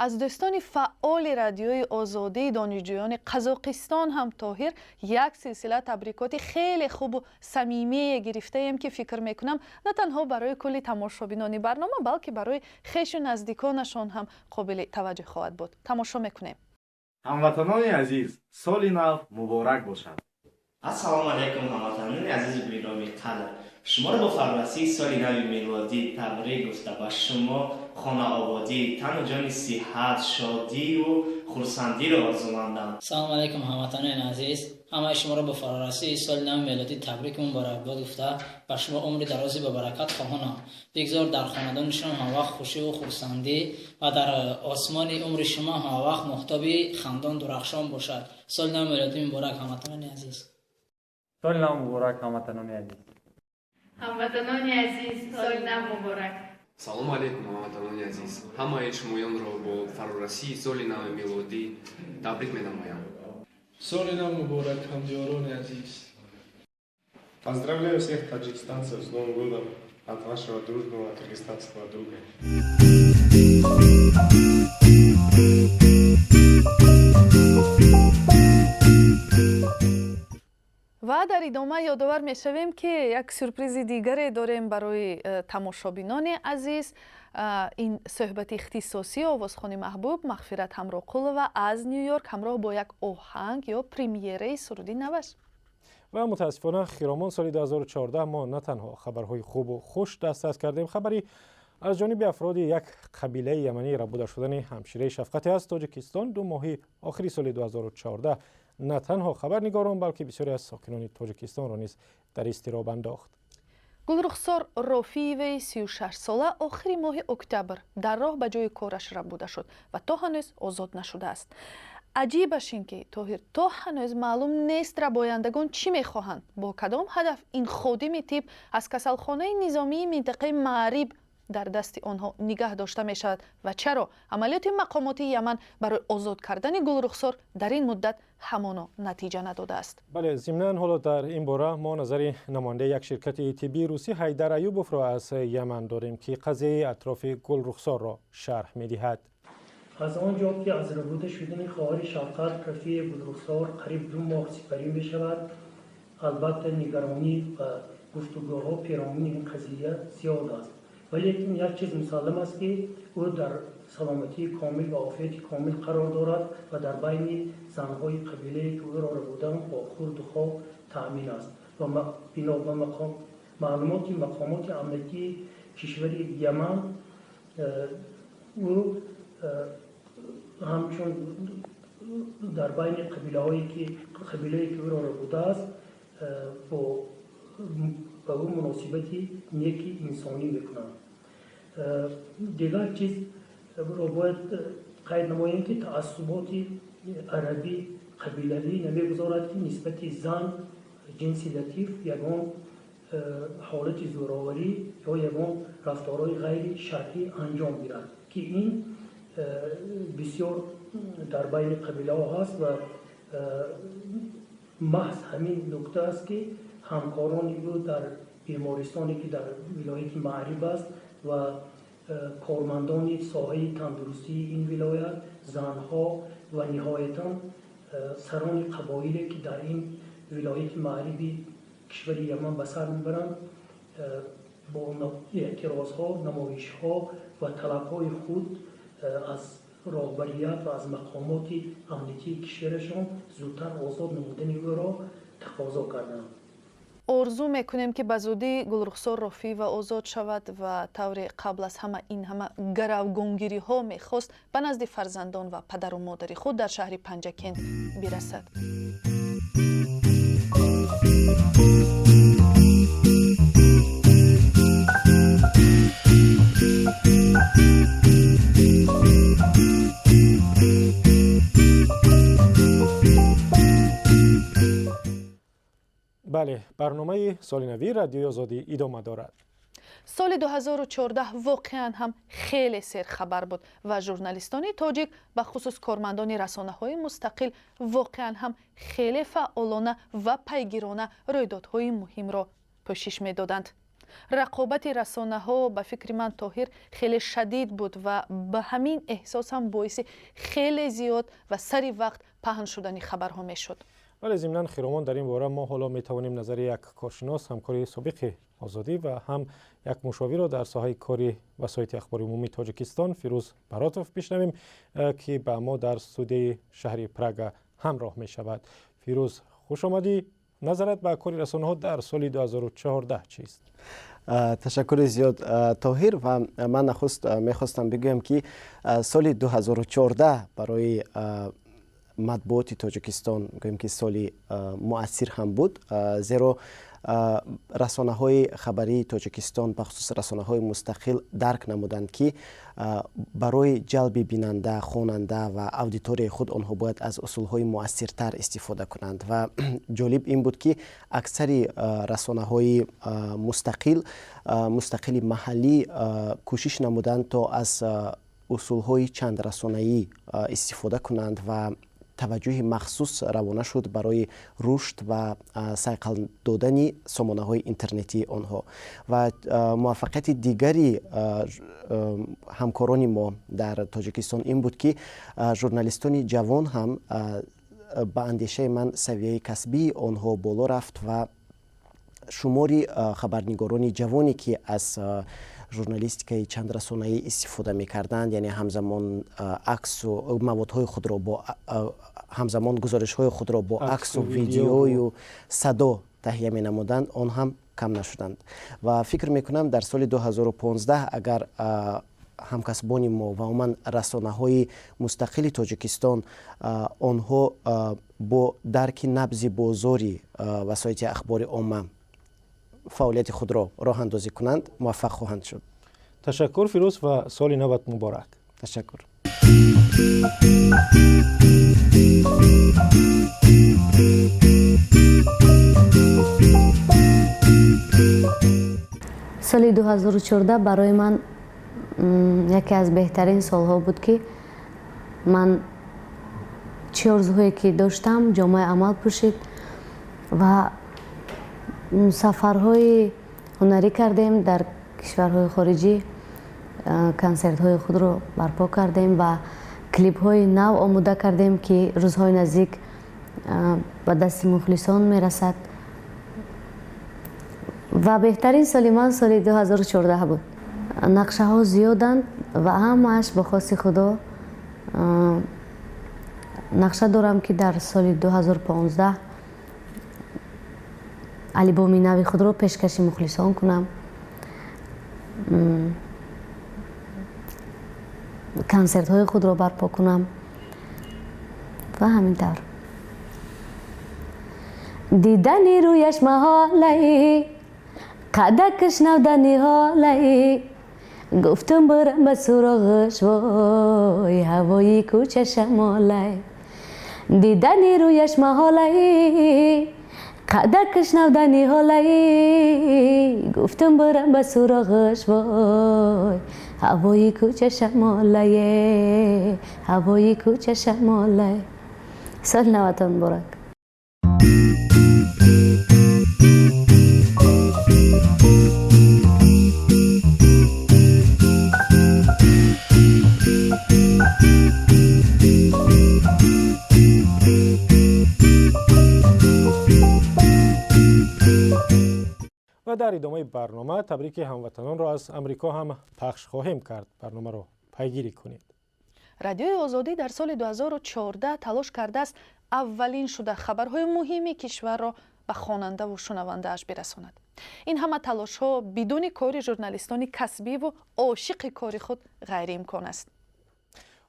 Аз дӯстони фаъоли Радиои Озодӣ, донишҷӯёни Қазоқистон ҳам, Тоҳир, як силсила табрикоти хеле хубу самимие гирифтаем, ки фикр мекунам, на танҳо барои кулли тамошобинони барнома, балки барои хешу наздиконашон ҳам қобили таваҷҷӯҳ хоҳад буд. Тамошо мекунем. Ҳамватанони азиз, соли нав муборак бошад! Ассалому алайкум, ҳамватанони азизи гиромиқадр! Шуморо бо фарорасии соли нави мелодӣ табрик гуфта, ба шумо хонаободӣ, тану ҷони сиҳат, шодию хурсандиро орзумандам. Салому алайкум, ҳамватанони азиз! Ҳамаи шуморо бо фарорасии соли нави мелодӣ табрику муборакбод гуфта, ба шумо умри дарози бабаракат хоҳонам. Бигзор дар хонадони шумо ҳамавақт хушиву хурсандӣ ва дар осмони умри шумо ҳамавақт моҳтоби хандон дурахшон бошад. Соли нави мелодӣ муборак, ҳамватанони азиз! Соли нав муборак, ҳамватанони азиз! Ҳамватанони азиз, соли нав муборак! Салому алейкум, ҳамватанони азиз! Ҳамаи шумоёнро бо фарорасии соли нави мелодӣ табрик менамоям. Соли нав муборак, ҳамдиёрони азиз! Поздравляю всех таджикистанцев с Новым годом от вашего дружного кыргызстанского друга. Ва дар идома ёдовар мешавем, ки як сюрпризи дигаре дорем барои тамошобинони азиз. Ин суҳбати ихтисосии овозхони маҳбуб Мағфират Ҳамроқулова аз Ню Йорк ҳамроҳ бо як оҳанг ё премьераи суруди наваш. Ва мутаассифона, Хиромон, соли 2014 мо на танҳо хабарҳои хубу хуш дастрас кардем. Хабари аз ҷониби афроди як қабилаи яманӣ рабуда шудани ҳамшираи Шафқате аз Тоҷикистон 2 моҳи охири соли 2014 на танҳо хабарнигорон, балки бисёре аз сокинони Тоҷикистонро низ дар изтироб андохт. Гулрухсор Рофиеваи 36сола охири моҳи октябр дар роҳ ба ҷои кораш рабуда шуд ва то ҳанӯз озод нашудааст. Аҷибаш ин ки, Тоҳир, то ҳанӯз маълум нест, рабояндагон чӣ мехоҳанд, бо кадом ҳадаф ин ходими тиб аз касалхонаи низомии минтақаи Маъриб дар дасти онҳо нигаҳ дошта мешавад ва чаро амалиёти мақомоти Яман барои озод кардани Гулрухсор дар ин муддат ҳамоно натиҷа надодааст. Бале, зимнан ҳоло дар ин бора мо назари намояндаи як ширкати тиббии русӣ Ҳайдар Аюбовро аз Яман дорем, ки қазияи атрофи Гулрухсорро шарҳ медиҳад. Аз он ҷо ки аз рабуда шудани хоҳари Шафқат Рафие Гулрухсор қариб 2 моҳ сипарӣ мешавад, албатта, нигаронӣ ва гуфтугӯҳо перомуни ин қазия зиёд аст. Валекин як чиз мусаллам аст, ки ӯ дар саломатии комил ва офияти комил қарор дорад ва дар байни занҳои қабилае, ки ӯро рабуданд, бо хӯрду хоб таъмин аст ва бино ба маълумоти мақомоти амниятии кишвари Яман, ӯ ҳамчун дар байни қабилаҳое ки қабилае ки ӯро рабудааст, бо ба ӯ муносибати неки инсонӣ мекунанд. Дигар чизро бояд қайд намоем, ки таассуботи арабӣ қабилавӣ намегузорад, ки нисбати зан, ҷинси латиф, ягон ҳолати зӯроварӣ ё ягон рафторҳои ғайри шаръӣ анҷом гирад, ки ин бисёр дар байни қабилаҳо ҳаст. Ва маҳз ҳамин нукта аст, ки ҳамкорони ӯ дар бемористоне, ки дар вилояти Маъриб аст, ва кормандони соҳаи тандурустии ин вилоят, занҳо ва ниҳоятан сарони қабоиле, ки дар ин вилояти Маъриби кишвари Яман ба сар мебаранд, бо эътирозҳо, намоишҳо ва талабҳои худ аз роҳбарият ва аз мақомоти амниятии кишварашон зудтар озод намудани ӯро тақозо карданд. Орзу мекунем, ки ба зудӣ Гулрухсор Рофиева озод шавад ва тавре қабл аз ҳама ин ҳама гаравгонгириҳо мехост, ба назди фарзандон ва падару модари худ дар шаҳри Панҷакент бирасад. Бале, барномаи соли нави Радиои Озодӣ идома дорад. Соли 2014 воқеан ҳам хеле серхабар буд ва журналистони тоҷик, ба хусус кормандони расонаҳои мустақил, воқеан ҳам хеле фаъолона ва пайгирона рӯйдодҳои муҳимро пӯшиш медоданд. Рақобати расонаҳо, ба фикри ман, Тоҳир, хеле шадид буд ва ба ҳамин эҳсос ҳам боиси хеле зиёд ва сари вақт паҳн шудани хабарҳо мешуд. Вале зимнан, Хиромон, дар ин бора мо ҳоло метавонем назари як коршинос, ҳамкори собиқи Озодӣ ва ҳам як мушовирро дар соҳаи кори васоити ахбори умумии Тоҷикистон, Фирӯз Баротов, бишнавем, ки ба мо дар студияи шаҳри Прага ҳамроҳ мешавад. Фирӯз, хуш омадӣ. Назарат ба кори расонаҳо дар соли 2014 чист? Ташаккури зиёд, Тоҳир. Ва ман нахуст мехостам бигӯям, ки соли 2014 барои матбуоти Тоҷикистон гӯем, ки соли муассир ҳам буд, зеро расонаҳои хабарии Тоҷикистон, бахусус расонаҳои мустақил, дарк намуданд, ки барои ҷалби бинанда, хонанда ва аудиторияи худ онҳо бояд аз усулҳои муассиртар истифода кунанд. Ва ҷолиб ин буд, ки аксари расонаҳои мустақили маҳаллӣ кӯшиш намуданд, то аз усулҳои чандрасонаӣ истифода кунанд ва таваҷҷӯҳи махсус равона шуд барои рушд ва сайқал додани сомонаҳои интернетии онҳо. Ва муваффақияти дигари ҳамкорони мо дар Тоҷикистон ин буд, ки журналистони ҷавон ҳам, ба андешаи ман, савияи касбии онҳо боло рафт ва шумори хабарнигорони ҷавоне, ки аз журналистикаи чандрасонаӣ истифода мекарданд, яъне ҳамзамон аксу маводҳои худро бо ҳамзамон гузоришҳои худро бо аксу, видеою садо таҳия менамуданд, он ҳам кам нашуданд. Ва фикр мекунам, дар соли 2015 агар ҳамкасбони мо ва умуман расонаҳои мустақили Тоҷикистон онҳо бо дарки набзи бозори васоити ахбори омма фаъолияти худро роҳандозӣ кунанд, муваффақ хоҳанд шуд. Ташаккур, Фирӯз, ва соли нават муборак. Ташаккур. Соли 2014 барои ман яке аз беҳтарин солҳо буд, ки ман чӣ орзуҳое ки доштам, ҷомаи амал пӯшид ва сафарҳои ҳунарӣ кардем дар кишварҳои хориҷӣ, консертҳои худро барпо кардем ва клипҳои нав омода кардем, ки рӯзҳои наздик ба дасти мухлисон мерасад. Ва беҳтарин соли ман соли 2014 буд. Нақшаҳо зиёданд ва ҳамааш бо хости Худо. Нақша дорам, ки дар соли 2015 албоми нави худро пешкаши мухлисон кунам, консертҳои худро барпо кунам ва ҳамин тавр. Дидани рӯяш маҳолаи, қадакаш навдани ҳолаи, гуфтам барам ба суроғаш, вой, ҳавои кӯча шамолай. Дидани рӯяш маҳолаи, қадакаш навдани ҳолаи, гуфтам барам ба суроғаш, вой, ҳавои кӯча шамолае, ҳавои кӯча шамолай. Соли наватон муборак. Ва дар идомаи барнома табрики ҳамватанонро аз Амрико ҳам пахш хоҳем кард. Барномаро пайгирӣ кунед. Радиои Озодӣ дар соли 2014 талош кардааст, аввалин шуда хабарҳои муҳими кишварро ба хонандаву шунавандааш бирасонад. Ин ҳама талошҳо бидуни кори журналистони касбиву ошиқи кори худ ғайриимкон аст.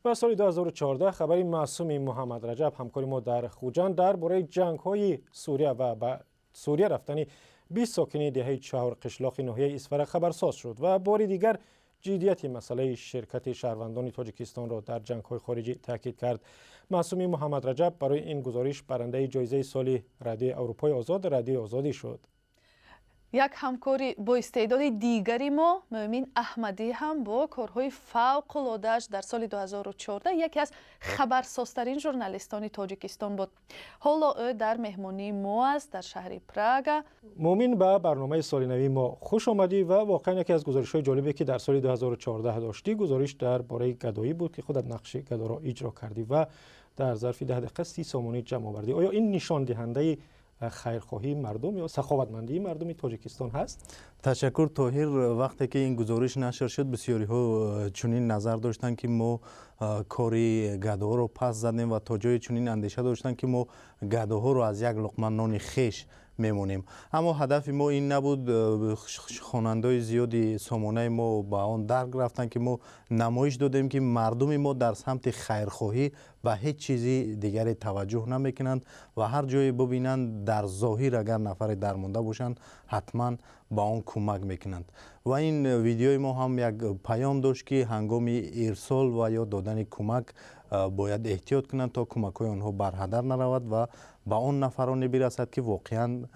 Ва соли 2014 хабари Маъсуми Муҳаммад Раҷаб, ҳамкори мо дар Хуҷанд, дар бораи ҷангҳои Сурия ва ба Сурия рафтани 20 сокини деҳаи Чаҳорқишлоқи ноҳияи Исфара хабарсоз шуд ва бори дигар ҷиддияти масъалаи ширкати шаҳрвандони Тоҷикистонро дар ҷангҳои хориҷӣ таъкид кард. Маъсуми Муҳаммад Раҷаб барои ин гузориш барандаи ҷоизаи соли Радиои Аврупои Озод, Радиои Озодӣ шуд. Як ҳамкори боистеъдоди дигари мо, Мӯъмин Аҳмадӣ, ҳам бо корҳои фавқулодааш дар соли 2014 яке аз хабарсозтарин журналистони Тоҷикистон буд. Ҳоло ӯ дар меҳмонии мо аст дар шаҳри Прага. Мӯмин, ба барномаи солинавии мо хуш омадӣ. Ва воқеан яке аз гузоришҳои ҷолибе, ки дар соли 2014 доштӣ, гузориш дар бораи гадоӣ буд, ки худат нақши гадоро иҷро кардӣ ва дар зарфи 10 дақиқа 30 сомонӣ ҷамъ овардӣ. Оё ин нишондиҳандаи хайрхоҳии мардум ё саховатмандии мардуми Тоҷикистон ҳаст? Ташаккур, Тоҳир. Вақте ки ин гузориш нашр шуд, бисёриҳо чунин назар доштанд, ки мо кори гадоҳоро пас задем ва то ҷое чунин андеша доштанд, ки мо гадоҳоро аз як луқма нони хеш мемонем. Аммо ҳадафи мо ин набуд. Хонандаои зиёди сомонаи мо ба он дарк рафтанд, ки мо намоиш додем, ки мардуми мо дар самти хайрхоҳӣ ба ҳеҷ чизи дигаре таваҷҷӯҳ намекунанд ва ҳар ҷое бубинанд, дар зоҳир агар нафаре дармонда бошанд, ҳатман ба он кӯмак мекунанд. Ва ин видеои мо ҳам як паём дошт, ки ҳангоми ирсол ва ё додани кӯмак бояд эҳтиёт кунанд, то кӯмакҳои онҳо барҳадар наравад ва ба он нафароне бирасад, ки воқеан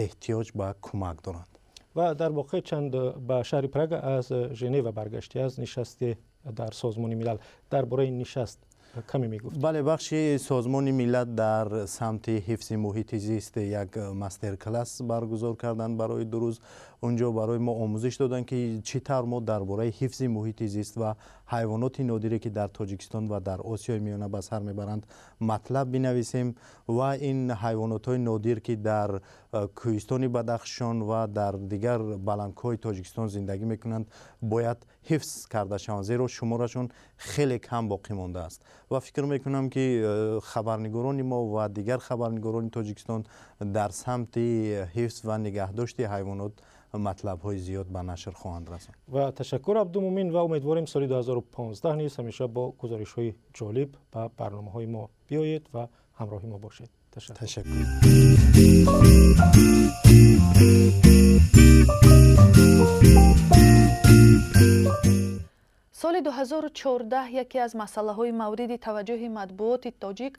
эҳтиёҷ ба кӯмак доранд. Ва дар воқеъ чанд ба шаҳри Прага аз Женева баргаштӣ, аз нишасти дар Созмони Милал. Дар бораи нишаст каме мегуфт. Бале, бахши Созмони Миллат дар самти ҳифзи муҳити зист як мастер-класс баргузор карданд барои 2 рӯз. Унҷо барои мо омӯзиш доданд, ки чӣ тавр мо дар бораи ҳифзи муҳити зист ва ҳайвоноти нодире, ки дар Тоҷикистон ва дар Осиёи Миёна ба сар мебаранд, матлаб бинависем ва ин ҳайвонотҳои нодир, ки дар кӯҳистони Бадахшон ва дар дигар баландкӯҳҳои Тоҷикистон зиндагӣ мекунанд, бояд ҳифз карда шаванд, зеро шуморашон хеле кам боқӣ мондааст. Ва фикр мекунам, ки хабарнигорони мо ва дигар хабарнигорони Тоҷикистон дар самти ҳифз ва нигаҳдошти ҳайвонот матлабҳои зиёд ба нашр хоҳанд расонд. Ва ташаккур, Абдумумин, ва умедворем, соли 2015 низ ҳамеша бо гузоришҳои ҷолиб ба барномаҳои мо биёед ва ҳамроҳи мо бошед. Ташаккур. Соли 2014 яке аз масъалаҳои мавриди таваҷҷӯҳи матбуоти тоҷик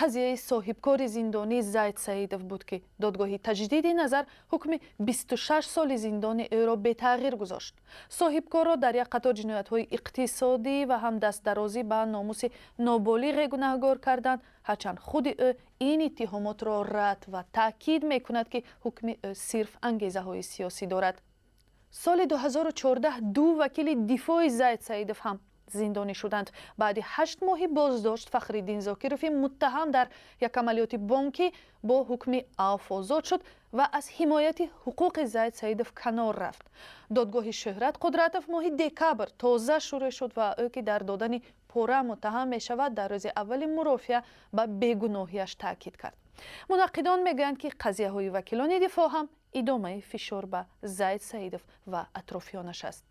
қазияи соҳибкори зиндонӣ Зайд Саидов буд, ки додгоҳи таҷдиди назар ҳукми 26 соли зиндони ӯро бетағйир гузошт. Соҳибкорро дар як қатор ҷиноятҳои иқтисодӣ ва ҳам дастдарозӣ ба номуси ноболиғе гунаҳгор карданд, ҳарчанд худи ӯ ин иттиҳомотро рад ва таъкид мекунад, ки ҳукми ӯ сирф ангезаҳои сиёсӣ дорад. Соли 2014 ду вакили дифои Зайд Саидов ҳам зиндонӣ шуданд. Баъди 8 моҳи боздошт Фахриддин Зокирови муттаҳам дар як амалиёти бонкӣ бо ҳукми авф озод шуд ва аз ҳимояти ҳуқуқи Зайд Саидов канор рафт. Додгоҳи Шӯҳрат Қудратов моҳи декабр тоза шурӯъ шуд ва ӯ, ки дар додани пора муттаҳам мешавад, дар рӯзи аввали мурофиа ба бегуноҳиаш таъкид кард. Мунаққидон мегӯянд, ки қазияҳои вакилони дифоъ ҳам идомаи фишор ба Зайд Саидов ва атрофиёнаш аст.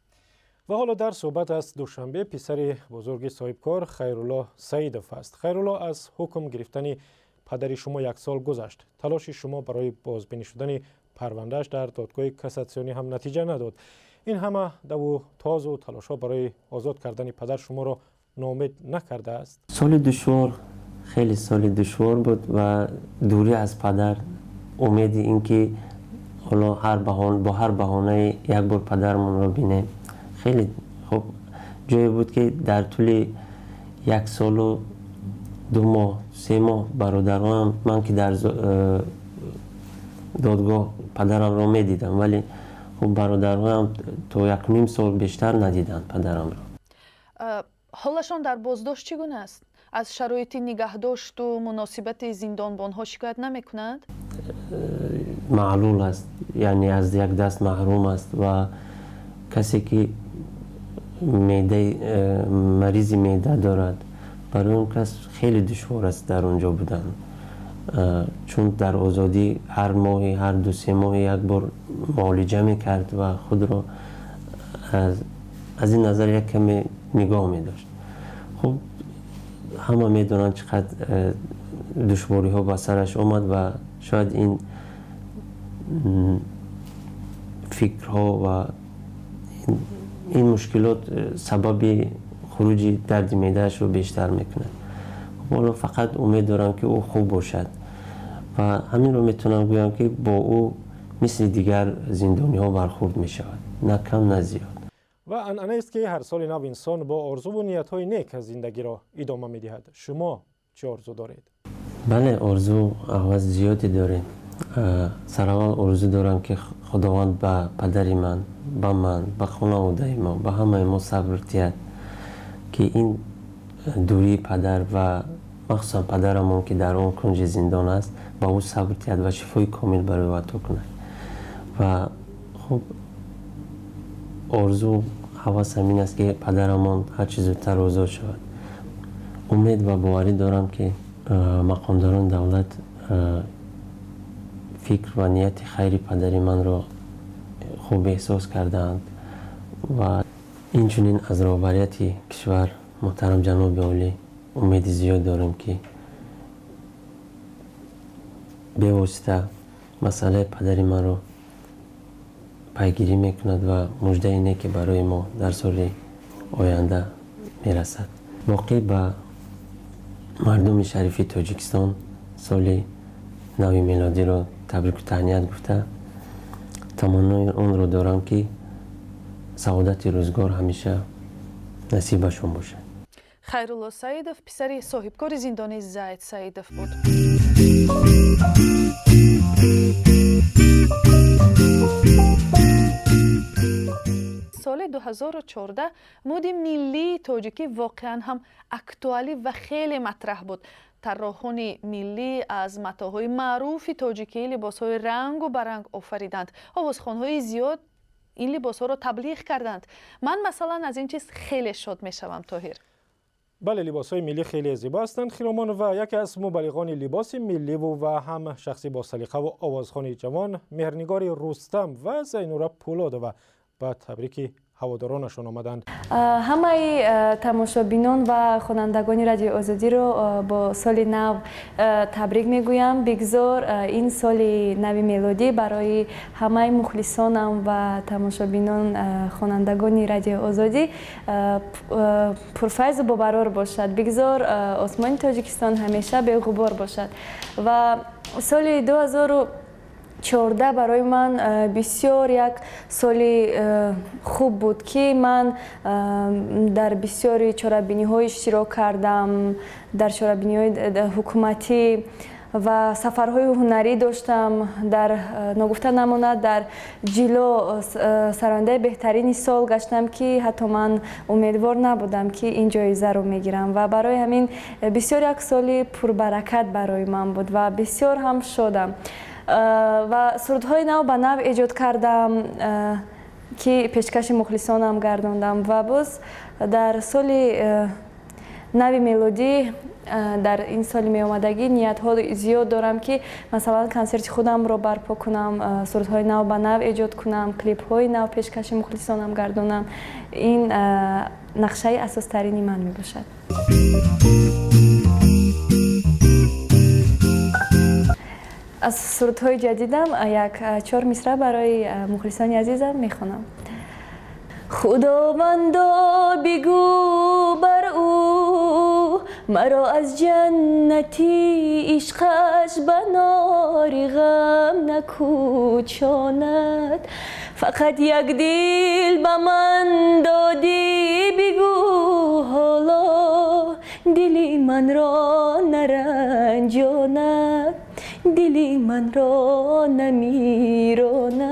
Ва ҳоло дар суҳбат аз Душанбе писари бузурги соҳибкор Хайрулло Саидов аст. Хайрулло, аз ҳукм гирифтани падари шумо як сол гузашт. Талоши шумо барои бозбинӣ шудани парвандааш дар додгоҳи кассатсионӣ ҳам натиҷа надод. Ин ҳама даву тозу талошҳо барои озод кардани падар шуморо ноумед накардааст? Соли душвор, хеле соли душвор буд ва дурӣ аз падар, умеди ин ки ҳоло бо ҳар баҳонае як бор падармонро бинем. Хеле хуб ҷое буд, ки дар тӯли 1 солу 2 моҳ, 3 моҳ бародаронам, ман ки дар додгоҳ падарамро медидам, вале хуб бародаронам то 1.5 сол бештар надиданд падарамро. Ҳолашон дар боздошт чӣ гуна аст? Аз шароити нигаҳдошту муносибати зиндонбонҳо шикоят намекунанд? Маълул аст, яъне аз як даст маҳрум аст ва касе ки маризи меъда дорад, барои он кас хеле душвор аст дар он ҷо будан, чун дар озодӣ ҳар моҳи, ҳар 2-3 моҳи як бор муолиҷа мекард ва худро аз ин назар як каме нигоҳ медошт. Хуб, ҳама медонанд, чӣ қадр душвориҳо ба сараш омад ва шояд ин фикрҳо ва ин мушкилот сабаби хуруҷи дарди меъдаашро бештар мекунад. Ҳоло фақат умед дорам, ки ӯ хуб бошад ва ҳаминро метавонам гӯям, ки бо ӯ мисли дигар зиндониҳо бархурд мешавад, на кам, на зиёд. Ва анъанаест, ки ҳар соли нав инсон бо орзуву ниятҳои нек зиндагиро идома медиҳад. Шумо чӣ орзу доред? Бале, орзу ҳавас зиёде дорем. Сараввал орзу дорам, ки Худованд ба падари ман, ба ман, ба хонаводаи мо, ба ҳамаи мо сабр диҳад, ки ин дурии падар ва махсусан падарамон, ки дар он кунҷи зиндон аст, ба ӯ сабр диҳад ва шифои комил барои ӯ ато кунад. Ва хуб, орзу ҳавас ҳамин аст, ки падарамон ҳарчи зудтар озод шавад. Умед ва боварӣ дорам, ки мақомдорони давлат Фикр ва нияти хайри падари манро хуб эҳсос кардаанд ва инчунин аз роҳбарияти кишвар муҳтарам ҷаноби олӣ умеди зиёд дорем, ки бевосита масъалаи падари манро пайгирӣ мекунад ва муждаи неке барои мо дар соли оянда мерасад. Боқӣ ба мардуми шарифи Тоҷикистон соли нави мелодиро табрику таҳният гуфта, таманнои онро дорам, ки саодати рӯзгор ҳамеша насибашон бошад. Хайрулло Саидов писари соҳибкори зиндонӣ Зайд Саидов буд. Соли 2014 муди миллии тоҷикӣ воқеан ҳам актуалӣ ва хеле матраҳ буд. Тарроҳони миллӣ аз матоъҳои маъруфи тоҷикӣ либосҳои рангу баранг офариданд. Овозхонҳои зиёд ин либосҳоро таблиғ карданд. Ман масалан аз ин чиз хеле шод мешавам, Тоҳир. Бале, либосҳои миллӣ хеле зебо ҳастанд, Хиромон, ва яке аз мубаллиғони либоси милливу ва ҳам шахси босалиқаву овозхони ҷавон Меҳрнигори Рустам ва Зайнура Пулодова ба табрики ҳаводоронашон омаданд. Ҳамаи тамошобинон ва хонандагони Радиои Озодиро бо соли нав табрик мегӯям. Бигзор ин соли нави мелодӣ барои ҳамаи мухлисонам ва тамошобинон, хонандагони Радиои Озодӣ пурфайзу бобарор бошад. Бигзор осмони Тоҷикистон ҳамеша беғубор бошад. Ва соли 2014 барои ман бисёр як соли хуб буд, ки ман дар бисёри чорабиниҳо иштирок кардам, дар чорабиниҳои ҳукуматӣ ва сафарҳои ҳунарӣ доштам. Дар ногуфта намонад, дар Ҷило сарояндаи беҳтарини сол гаштам, ки ҳатто ман умедвор набудам, ки ин ҷоизаро мегирам. Ва барои ҳамин бисёр як соли пурбаракат барои ман буд ва бисёр ҳам шодам. Ва сурудҳои нав ба нав эҷод кардам, ки пешкаши мухлисонам гардондам. Ва боз дар соли нави мелодӣ, дар ин соли меомадагӣ ниятҳо зиёд дорам, ки масалан консерти худамро барпо кунам, сурудҳои нав ба нав эҷод кунам, клипҳои нав пешкаши мухлисонам гардонам. Ин нақшаи асостарини ман мебошад. Аз сурудҳои ҷадидам як чор мисра барои мухлисони азизам мехонам. Худовандо, бигӯ бар ӯ, маро аз ҷаннати ишқаш ба нори ғам накӯчонад. Фақат як дил ба ман додӣ, бигӯ ҳоло дили манро наранҷонад, дили манро намиронад.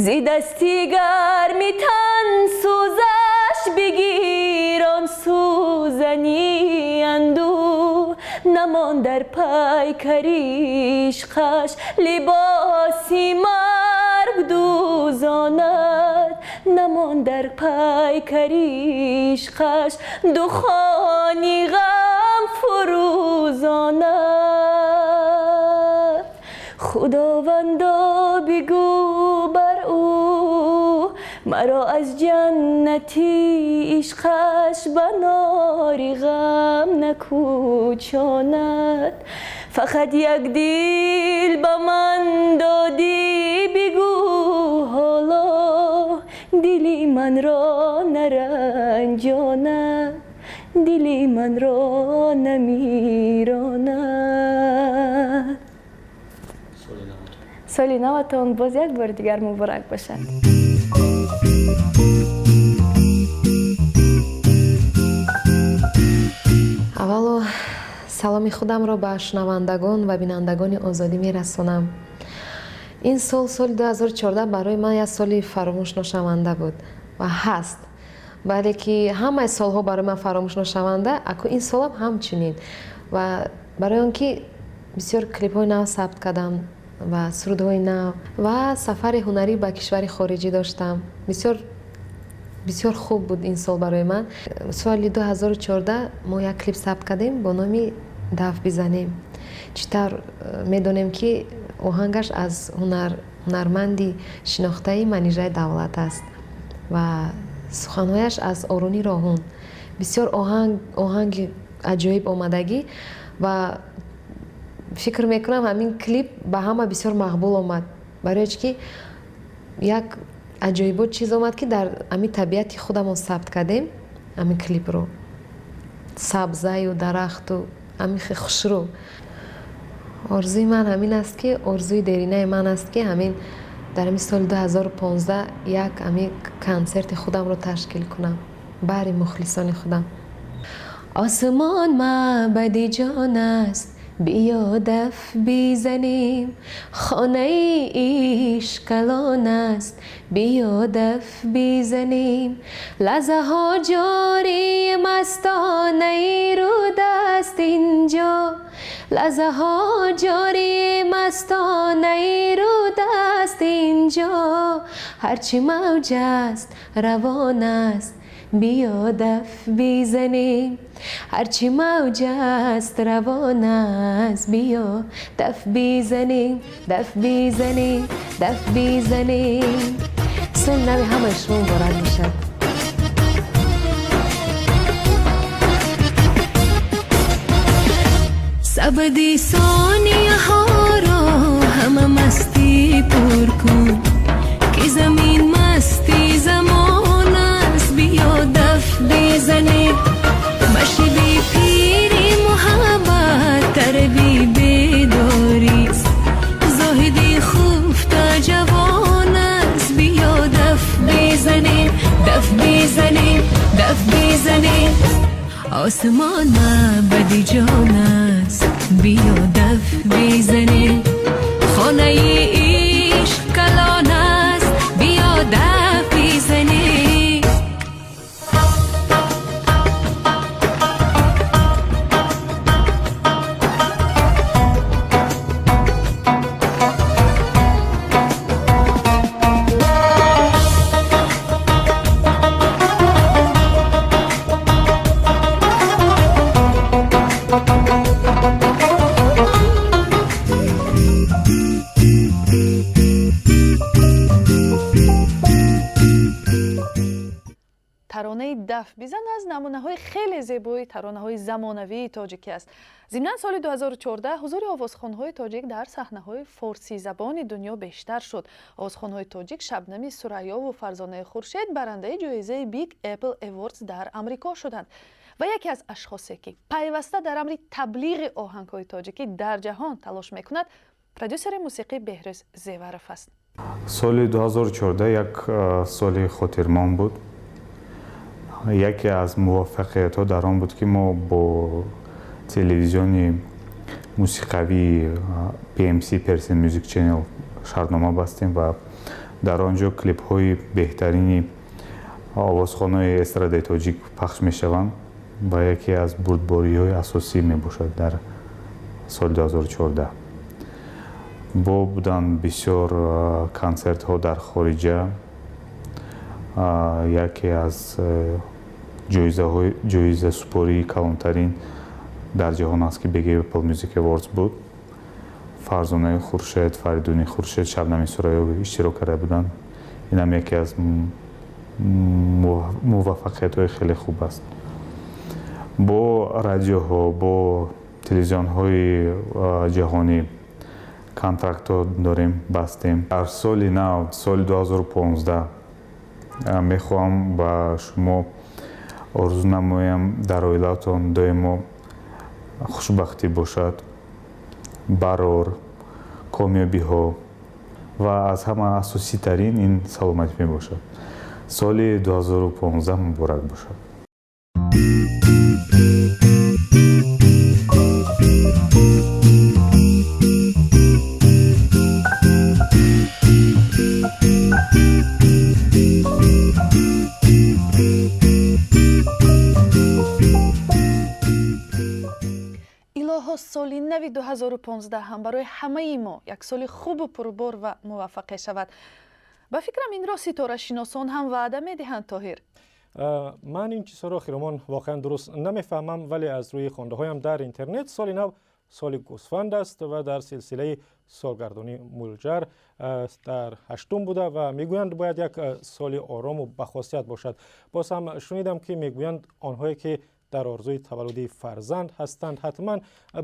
Зи дасти гарми тан сӯзаш бигир он сӯзани андӯ, намон дар пайкари ишқаш либоси марг дӯзонад, намон дар пайкари ишқаш духони ғам фурӯзонад. Худовандо, бигӯ бар ӯ, маро аз ҷаннати ишқаш ба нори ғам накӯчонад. Фақат як дил ба ман додӣ, бигӯ ҳоло дили манро наранҷонад, дили манро намиронад. Соли наватон боз як бори дигар муборак бошад. Аввало саломи худамро ба шунавандагон ва бинандагони Озодӣ мерасонам. Ин сол, соли 2014, барои ман як соли фаромӯшношаванда буд ва ҳаст. Бале ки ҳамаи солҳо барои ман фаромӯшношаванда, аку ин солам ҳамчунин. Ва барои он ки бисёр клипҳои нав сабт кардам ва сурудҳои нав ва сафари ҳунарӣ ба кишвари хориҷӣ доштам. Бисёр бисёр хуб буд ин сол барои ман. Соли 2014 мо як клип сабт кардем бо номи «Даф бизанем». Чӣ тавр медонем, ки оҳангаш аз ҳунарманди шинохтаи Манижаи Давлат аст ва суханҳояш аз Оруни Роҳун. Бисёр оҳанги аҷоиб омадагӣ ва фикр мекунам, ҳамин клип ба ҳама бисёр мақбул омад, барои чи ки як аҷоибот чиз омад, ки дар ҳамин табиати худамон сабт кардем ҳамин клипро, сабзаю дарахту ҳамин хушрӯ. Орзуи ман ҳамин аст, ки орзуи деринаи ман аст, ки ҳамин дар ҳамин соли 2015 як ҳамин консерти худамро ташкил кунам баҳри мухлисони худам. Осмон маъбади ҷон аст, биё даф бизанем, хонаи ишқ калон аст, биё даф бизанем, лаҳзаҳо ҷории мастонаи руд аст инҷо, лаҳзаҳо ҷории мастонаи руд аст инҷо, ҳарчи мавҷ аст равон аст, биё даф бизанем, ҳарчи мавҷ аст равон аст, биё даф бизанем, даф бизанем, даф бизанем. Соли нави ҳамаи шумо муборак бошад. Сабади сонияҳоро ҳама мастӣ пур кун, ки замин масти замон аст, биё даф бизанем, ба шиби пири муҳаббат тарби бедорист, зоҳиди хуфта ҷавон аст, биё даф бизанем, даф бизанем, даф бизанем. Осмон маъбади ҷон аст, биё даф бизанем, хонаи ишқ калон аст, биё даф бизанем. Таронаи «Даф бизан» аз намунаҳои хеле зебои таронаҳои замонавии тоҷикӣ аст. Зимнан, соли 2014 ҳузури овозхонҳои тоҷик дар саҳнаҳои форсизабони дунё бештар шуд. Овозхонҳои тоҷик Шабнами Сурайёву Фарзонаи Хуршед барандаи ҷоизаи Big Apple Awards дар Амрико шуданд. Ва яке аз ашхосе, ки пайваста дар амри таблиғи оҳангҳои тоҷикӣ дар ҷаҳон талош мекунад, продюсери мусиқӣ Беҳрӯз Зеваров аст. Соли 2014 як соли хотирмон буд. Яке аз муваффақиятҳо дар он буд, ки мо бо телевизиони мусиқавии PMC, Persian Music Channel, шартнома бастем ва дар он ҷо клипҳои беҳтарини овозхонаи эстрадаи тоҷик пахш мешаванд ва яке аз бурдбориҳои асосӣ мебошад дар соли 2014. Бо буданд бисёр консертҳо дар хориҷа. Яке аз ҷоизасупории калонтарин дар ҷаҳон аст, ки Big Apple Music Awards буд. Фарзонаи Хуршед, Фаридуни Хуршед, Шабнами Сурайёв иштирок карда буданд. Инам яке аз муваффақиятҳои хеле хуб аст. Бо радиоҳо, бо телевизионҳои ҷаҳонӣ контрактҳо дорем, бастем. Дар соли нав, соли 2015, мехоҳам ба шумо орзу намоям, дар оилаатон доимо хушбахтӣ бошад, барор, комёбиҳо ва аз ҳама асоситарин ин саломатӣ мебошад. Соли 2015 муборак бошад. Илоҳо, соли нави 2015 ҳам барои ҳамаи мо як соли хубу пурбор ва муваффақе шавад. Ба фикрам, инро ситорашиносон ҳам ваъда медиҳанд, Тоҳир. Ман ин чизҳоро, Хиромон, воқеан дуруст намефаҳмам, вале аз рӯи хондаҳоям дар интернет соли нав Соли гӯсфанд аст ва дар силсилаи солгардонии мулҷар дар ҳаштум буда ва мегӯянд, бояд як соли орому бахосият бошад. Боз ҳам шунидам, ки мегӯянд, онҳое ки дар орзуи таваллуди фарзанд ҳастанд, ҳатман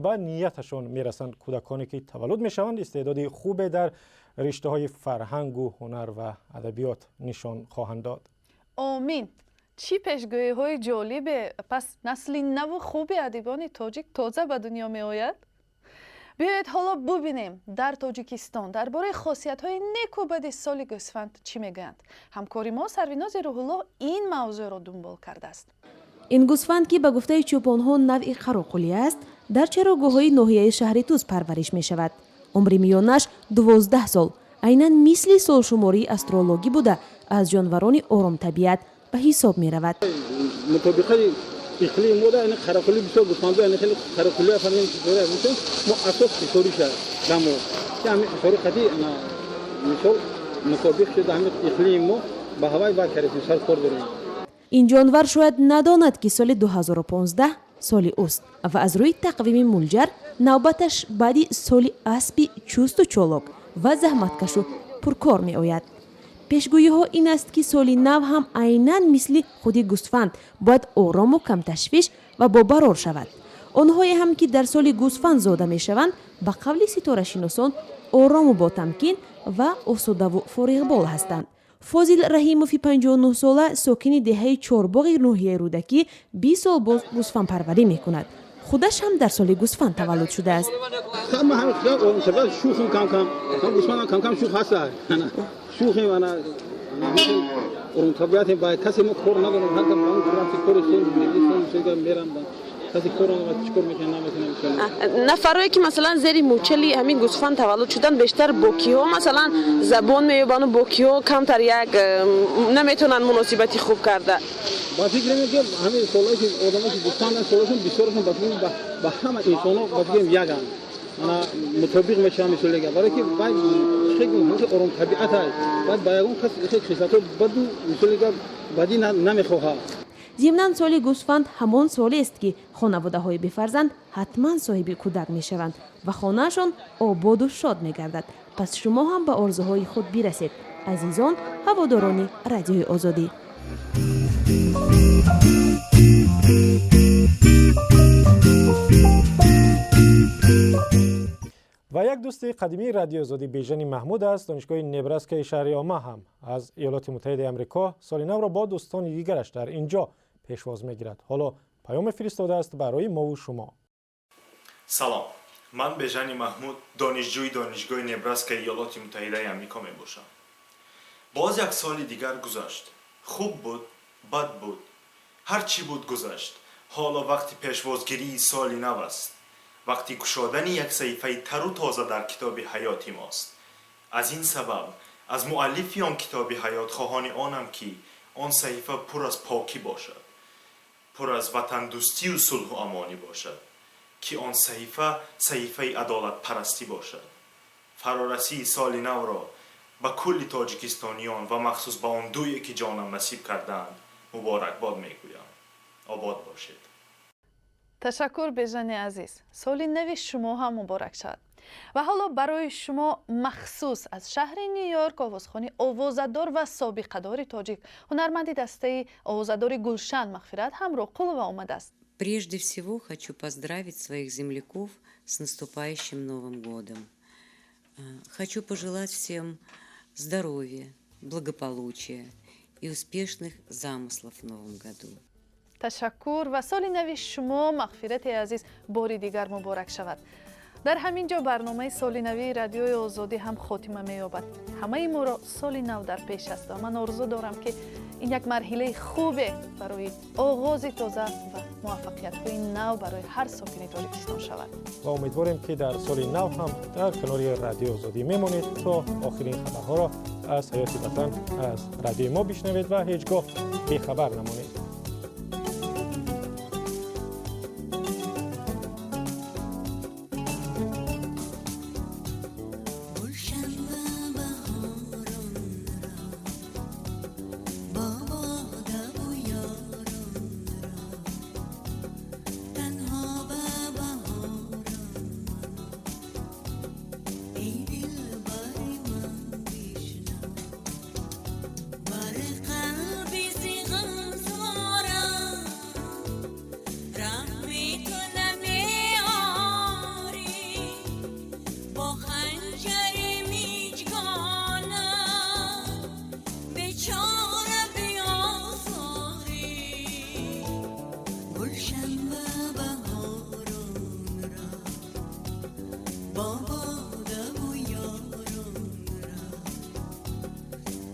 ба нияташон мерасанд. Кӯдаконе ки таваллуд мешаванд, истеъдоди хубе дар риштаҳои фарҳангу ҳунар ва адабиёт нишон хоҳанд дод. Омин! Чӣ пешгӯиҳои ҷолибе! Пас насли наву хуби адибони тоҷик тоза ба дунё меояд. Биёед, ҳоло бубинем, дар Тоҷикистон дар бораи хосиятҳои неку бади соли гӯсфанд чӣ мегӯянд. Ҳамкори мо Сарвинози Рӯҳуллоҳ ин мавзӯъро дунбол кардааст. Ин гӯсфанд, ки ба гуфтаи чӯпонҳо навъи қароқулӣ аст, дар чарогоҳҳои ноҳияи шаҳри Тӯз парвариш мешавад. Умри миёнаш 12 сол, айнан мисли солшумории астрологӣ буда, аз ҷонварони оромтабиат ба ҳисоб меравад. Мутобиқаи иқлими мо ин қарақулӣ, бисёр гӯсфандо хеле қарақулӣ ҳастанд. Мо асос ҳисориша дамо ки ҳамин ҳисори қади мисол мутобиқ шуда, ҳамин иқлими мо ба ҳавай вай кардем, сар кор дорем. Ин ҷонвар шояд надонад, ки соли 2015 соли ӯст ва аз рӯи тақвими мулҷар навбаташ баъди соли аспи чусту чолок ва заҳматкашу пуркор меояд. Пешгӯиҳо ин аст, ки соли нав ҳам айнан мисли худи гӯсфанд бояд орому камташвиш ва бобарор шавад. Онҳое ҳам, ки дар соли гӯсфанд зода мешаванд, ба қавли ситорашиносон, орому ботамкин ва осудаву фориғбол ҳастанд. Фозил Раҳимови 59-сола, сокини деҳаи Чорбоғи ноҳияи Рӯдакӣ, 20 сол боз гӯсфандпарварӣ мекунад. Худаш ҳам дар соли гӯсфанд таваллуд шудааст. Шӯхим кам-кам, гӯсфандам кам-кам шӯх ҳаста, шӯхим, ана оромтабиатем, ба касе мо кор надорем. Кори мерам, касе кор надорад, чӣ кор мекунад, намекунад. Нафарое ки, масалан, зери мӯчали ҳамин гӯсфанд таваллуд шуданд, бештар бо киҳо, масалан, забон меёбанду бо киҳо камтар як наметавонанд муносибати хуб карда? Ба фикр ки ҳамин солҳое ки одамое ки гӯсфанданд, солҳошон бисёрашон ба фикр ба ҳама инсонҳо ба фикрам яганд, ана мутобиқ мешаванд. Мисолега, барое ки вай ҳамин оромтабиат аст, баъд ба ягон кас хислатҳои баду, мисолега, бадӣ намехоҳад. Зимнан, соли гӯсфанд ҳамон солест, ки хонаводаҳои бефарзанд ҳатман соҳиби кӯдак мешаванд ва хонаашон ободу шод мегардад. Пас шумо ҳам ба орзуҳои худ бирасед, азизон, ҳаводорони Радиои Озодӣ. Ва як дӯсти қадимии Радиои Озодӣ, Бежани Маҳмуд аз Донишгоҳи Небраскаи шаҳри Ома ҳам аз Иёлоти Муттаҳидаи Амрико соли навро бо дӯстони дигараш дар ин ҷо пешвоз мегирад. Ҳоло паёме фиристодааст барои мову шумо. Салом, ман Бежани Маҳмуд, донишҷӯи Донишгоҳи Небраскаи Иёлоти Муттаҳидаи Амрико мебошам. Боз як соли дигар гузашт. Хуб буд, бад буд, ҳар чӣ буд, гузашт. Ҳоло вақти пешвозгирии соли нав аст, вақти кушодани як саҳифаи тару тоза дар китоби ҳаёти мост. Аз ин сабаб аз муаллифи он китоби ҳаёт хоҳони онам, ки он саҳифа пур аз покӣ бошад, пур аз ватандӯстию сулҳу амонӣ бошад, ки он саҳифа саҳифаи адолатпарастӣ бошад. Фарорасии соли навро ба кулли тоҷикистониён ва махсус ба он дуе, ки ҷонам насиб кардаанд, муборакбод мегӯям. Обод бошед. Ташаккур, Бежани азиз, соли нави шумо ҳам муборак шавад. Ва ҳоло барои шумо махсус аз шаҳри Ню Йорк овозхони овозадор ва собиқадори тоҷик, ҳунарманди дастаи овозадори Гулшан Мағфират Ҳамроқулова омадааст. Прежде всего хочу поздравить своих земляков с наступающим Новым годом. Хочу пожелать всем здоровья, благополучия и успешных замыслов в Новом году. Ташаккур ва соли нави шумо, Мағфирати азиз, бори дигар муборак шавад. Дар ҳамин ҷо барномаи соли навии Радиои Озодӣ ҳам хотима меёбад. Ҳамаи моро соли нав дар пеш аст ва ман орзу дорам, ки ин як марҳилаи хубе барои оғози тоза ва муваффақиятҳои нав барои ҳар сокини Тоҷикистон шавад. Ва умедворем, ки дар соли нав ҳам дар канори Радиои Озодӣ мемонед, то охирин хабарҳоро аз ҳаёти ватан аз радиои мо бишнавед ва ҳеҷ гоҳ бехабар намонед. با بادم و یاران رفت،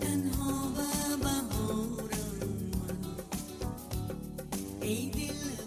تنها و بهارم من. ای دل.